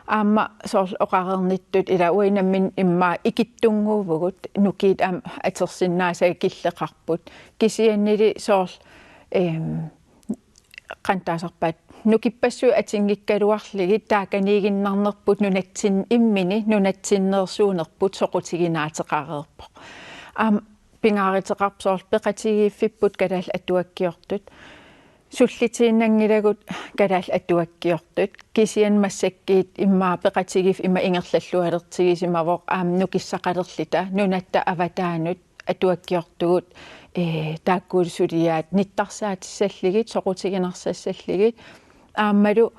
Aamma soorlu oqareernittut ila uagut nammineq immaqa ikittunnguuvugut, nukiit aamma atorsinnaasai killeqarput. Kisiannili soorlu, em, qanoq taasarpaat, nukippassuit atunngikkaluarlugit taakaniiginnarnerput nunatsinni immini nunatsinneersuunerput soqutiginaateqareerpoq. Aamma pingaaruteqarpoq soorlu peqatigiiffipput kalaallit atuakkiortut. Sullitiinnanngilagut kalaallit atuakkiortut. Kisianni massakkut immaqa peqatigiiffik ima ingerlallualertigisimavoq aamma nukissaqalerluta nunatta avataanut atuakkiortugut, ee, taakkuullu suliaat nittarsaatissallutik, soqutiginarsassallutik, aammalu,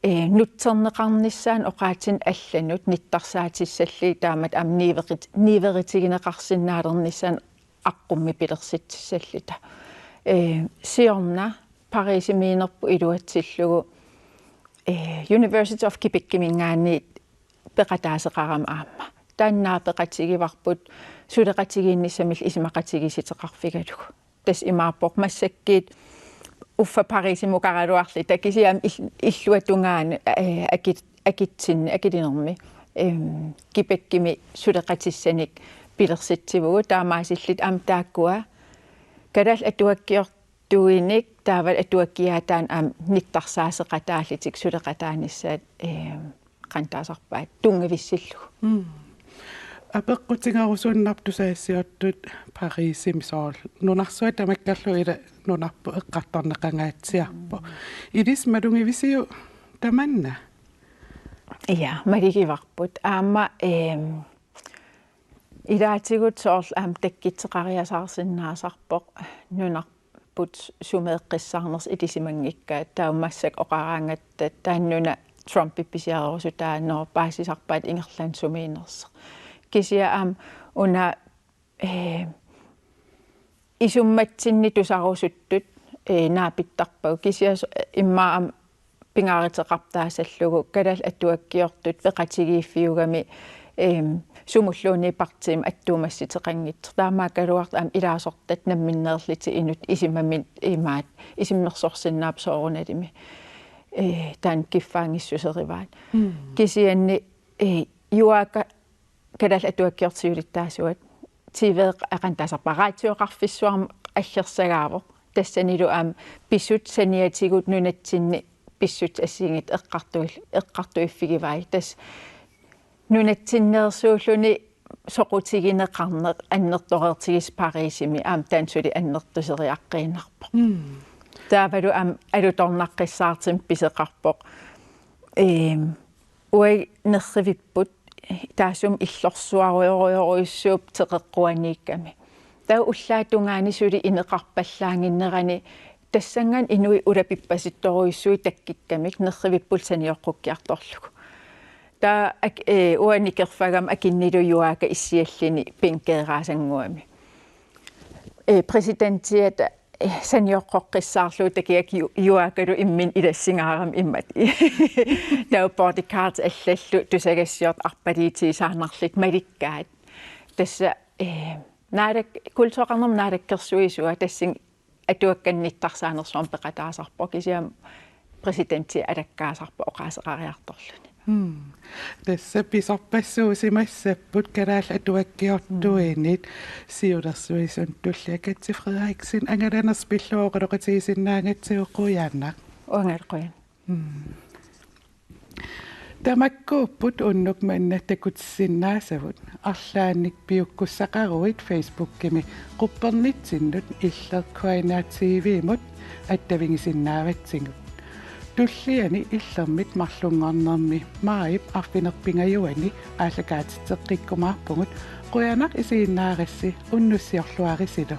ee, nutserneqarnissaannut oqaatsinik allanut nittarsaatissallutik taamatut aamma niuerit-, niueritigineqarsinnaalernissaannut aqqummik pilersitsissalluta. Ee, siorna Parisimiinnerput iluatsillugu, ee, University of Quebeciminngaanniit peqataaseqarama aamma. Taanna peqatigivarput suleqatigiinnissamillu isumaqatigiissuteqarfigalugu. Tassa imaappoq massakkut uffa Parisimukaraluarluta kisianni il-, illuatungaanut, ee, akit-, akitsinni, akilinermi. Em, Quebecimi suleqatissanik pilersitsivugut taamaasillutik aamma taakkua kalaallit atuakkior- tuinik taavalu atuakkiaataanut aamma nittarsaaseqataallutik suleqataanissaat, ee, qanoq taasarpaat tunngavissillugu. Mm. Apeqqutigerusunnarpoq tusagassiortut Parisimi soorlu. Nunarsuaq tamakkerlugu ila nunarput eqqartorneqangaatsiarpoq. Mm. Ilissi malugivisiuk tamanna? Ja, malugivarput. Aamma, em, ilaatigut soorlu aamma takkuttoqariasaarsinnaasarpoq nunar- put sumeeqqissaarnersoq ilisimanngikkaat, taava massakkut oqaraangatta taanna nuna Trumpip pisiarerusutaa, nå, paasisarpaat ingerlaannaq sumiinnersoq. Kisianni aamma una, ee, isummatsinni tusarusuttut, ee, naapittarpagut. Kisianni s-, immaqa aamma pingaaruteqartaasallugu kalaallit atuakkiortut peqatigiiffiugami, em, sumulluunniit partiimut attuumassuteqanngitsoq. Taamaakkaluartoq aamma ilaasortat namminneerlutik inuk isumamik imaat isummersorsinnaapput soorunalimi. Ee, taanna kiffaanngissuseruvaat. Mm. Kisianni, ee, Juaaka kalaallit atuakkiortut siulittaasuat T V-q-, aa, qanoq taasarpaat, raatioqarfissuarmut aggersagaavoq. Tassanilu aamma pisut saniatigut nunatsinni pissutsit assigiinngitsut eqqartuill-, eqqartuiffigivai. Tassa nunatsinneersuulluni soqutigineqarneq annertoreertigisoq Parisimi aamma taanna suli annertuseriaqqiinnarpoq. Mm. Taavalu aamma alutornaqqissaartumik pisoqarpoq. Eem, uagut nerrivipput taassuma illorsuarujorujussuupput teqeqquaniikkami. Taava ullaap tungaani suli ineqarpallaannginnerani tassanngaannaq inuit ulapippasittorujussuit takkukkamik nerrivippullu sanioqqukkiartorlugu. Taava ak-, ee, uanga nikerfagama akunnilu Juaaka issialluni bænkeeraasannguami. Ee, præsidentiata eh, sanioqqoqqissaarlugu takiak ju-, juaakalu imminut ilassingaarami imaat. Taava bodyguard allallu tusagassiortut arpaliitigisaannarlutik malikkaat. Tassa, eh, naalak-, kultureqarnermut naalakkersuisua tassani atuakkannittarsaanersuarmik peqataasarpoq, kisianni præsidenti alakkaasarpoq oqaaseqariartorluni. Hmm. Tassa pisorpassuusimassapput kalaallit atuakkiortuinit, siulersuisuni tullia Katja Frederiksen angalanersoq pillugu oqaloqatigisinnaagatsigu qujanaq. Uangalu qujan. Hmm. Tamakkuupput unnuk manna takutissinnaassavut. Arlaannik piukkussaqaruit Facebookimi quppernitsinnut Illit Q N R T V-mut attavigisinnaavatsigut. Tulliani Illermit marlunngornermi maajip arfineq-pingajuanni aallakaatitseqqikkumaarpugut. Qujanaq isiginnaarassi, unnussiorluarisilu.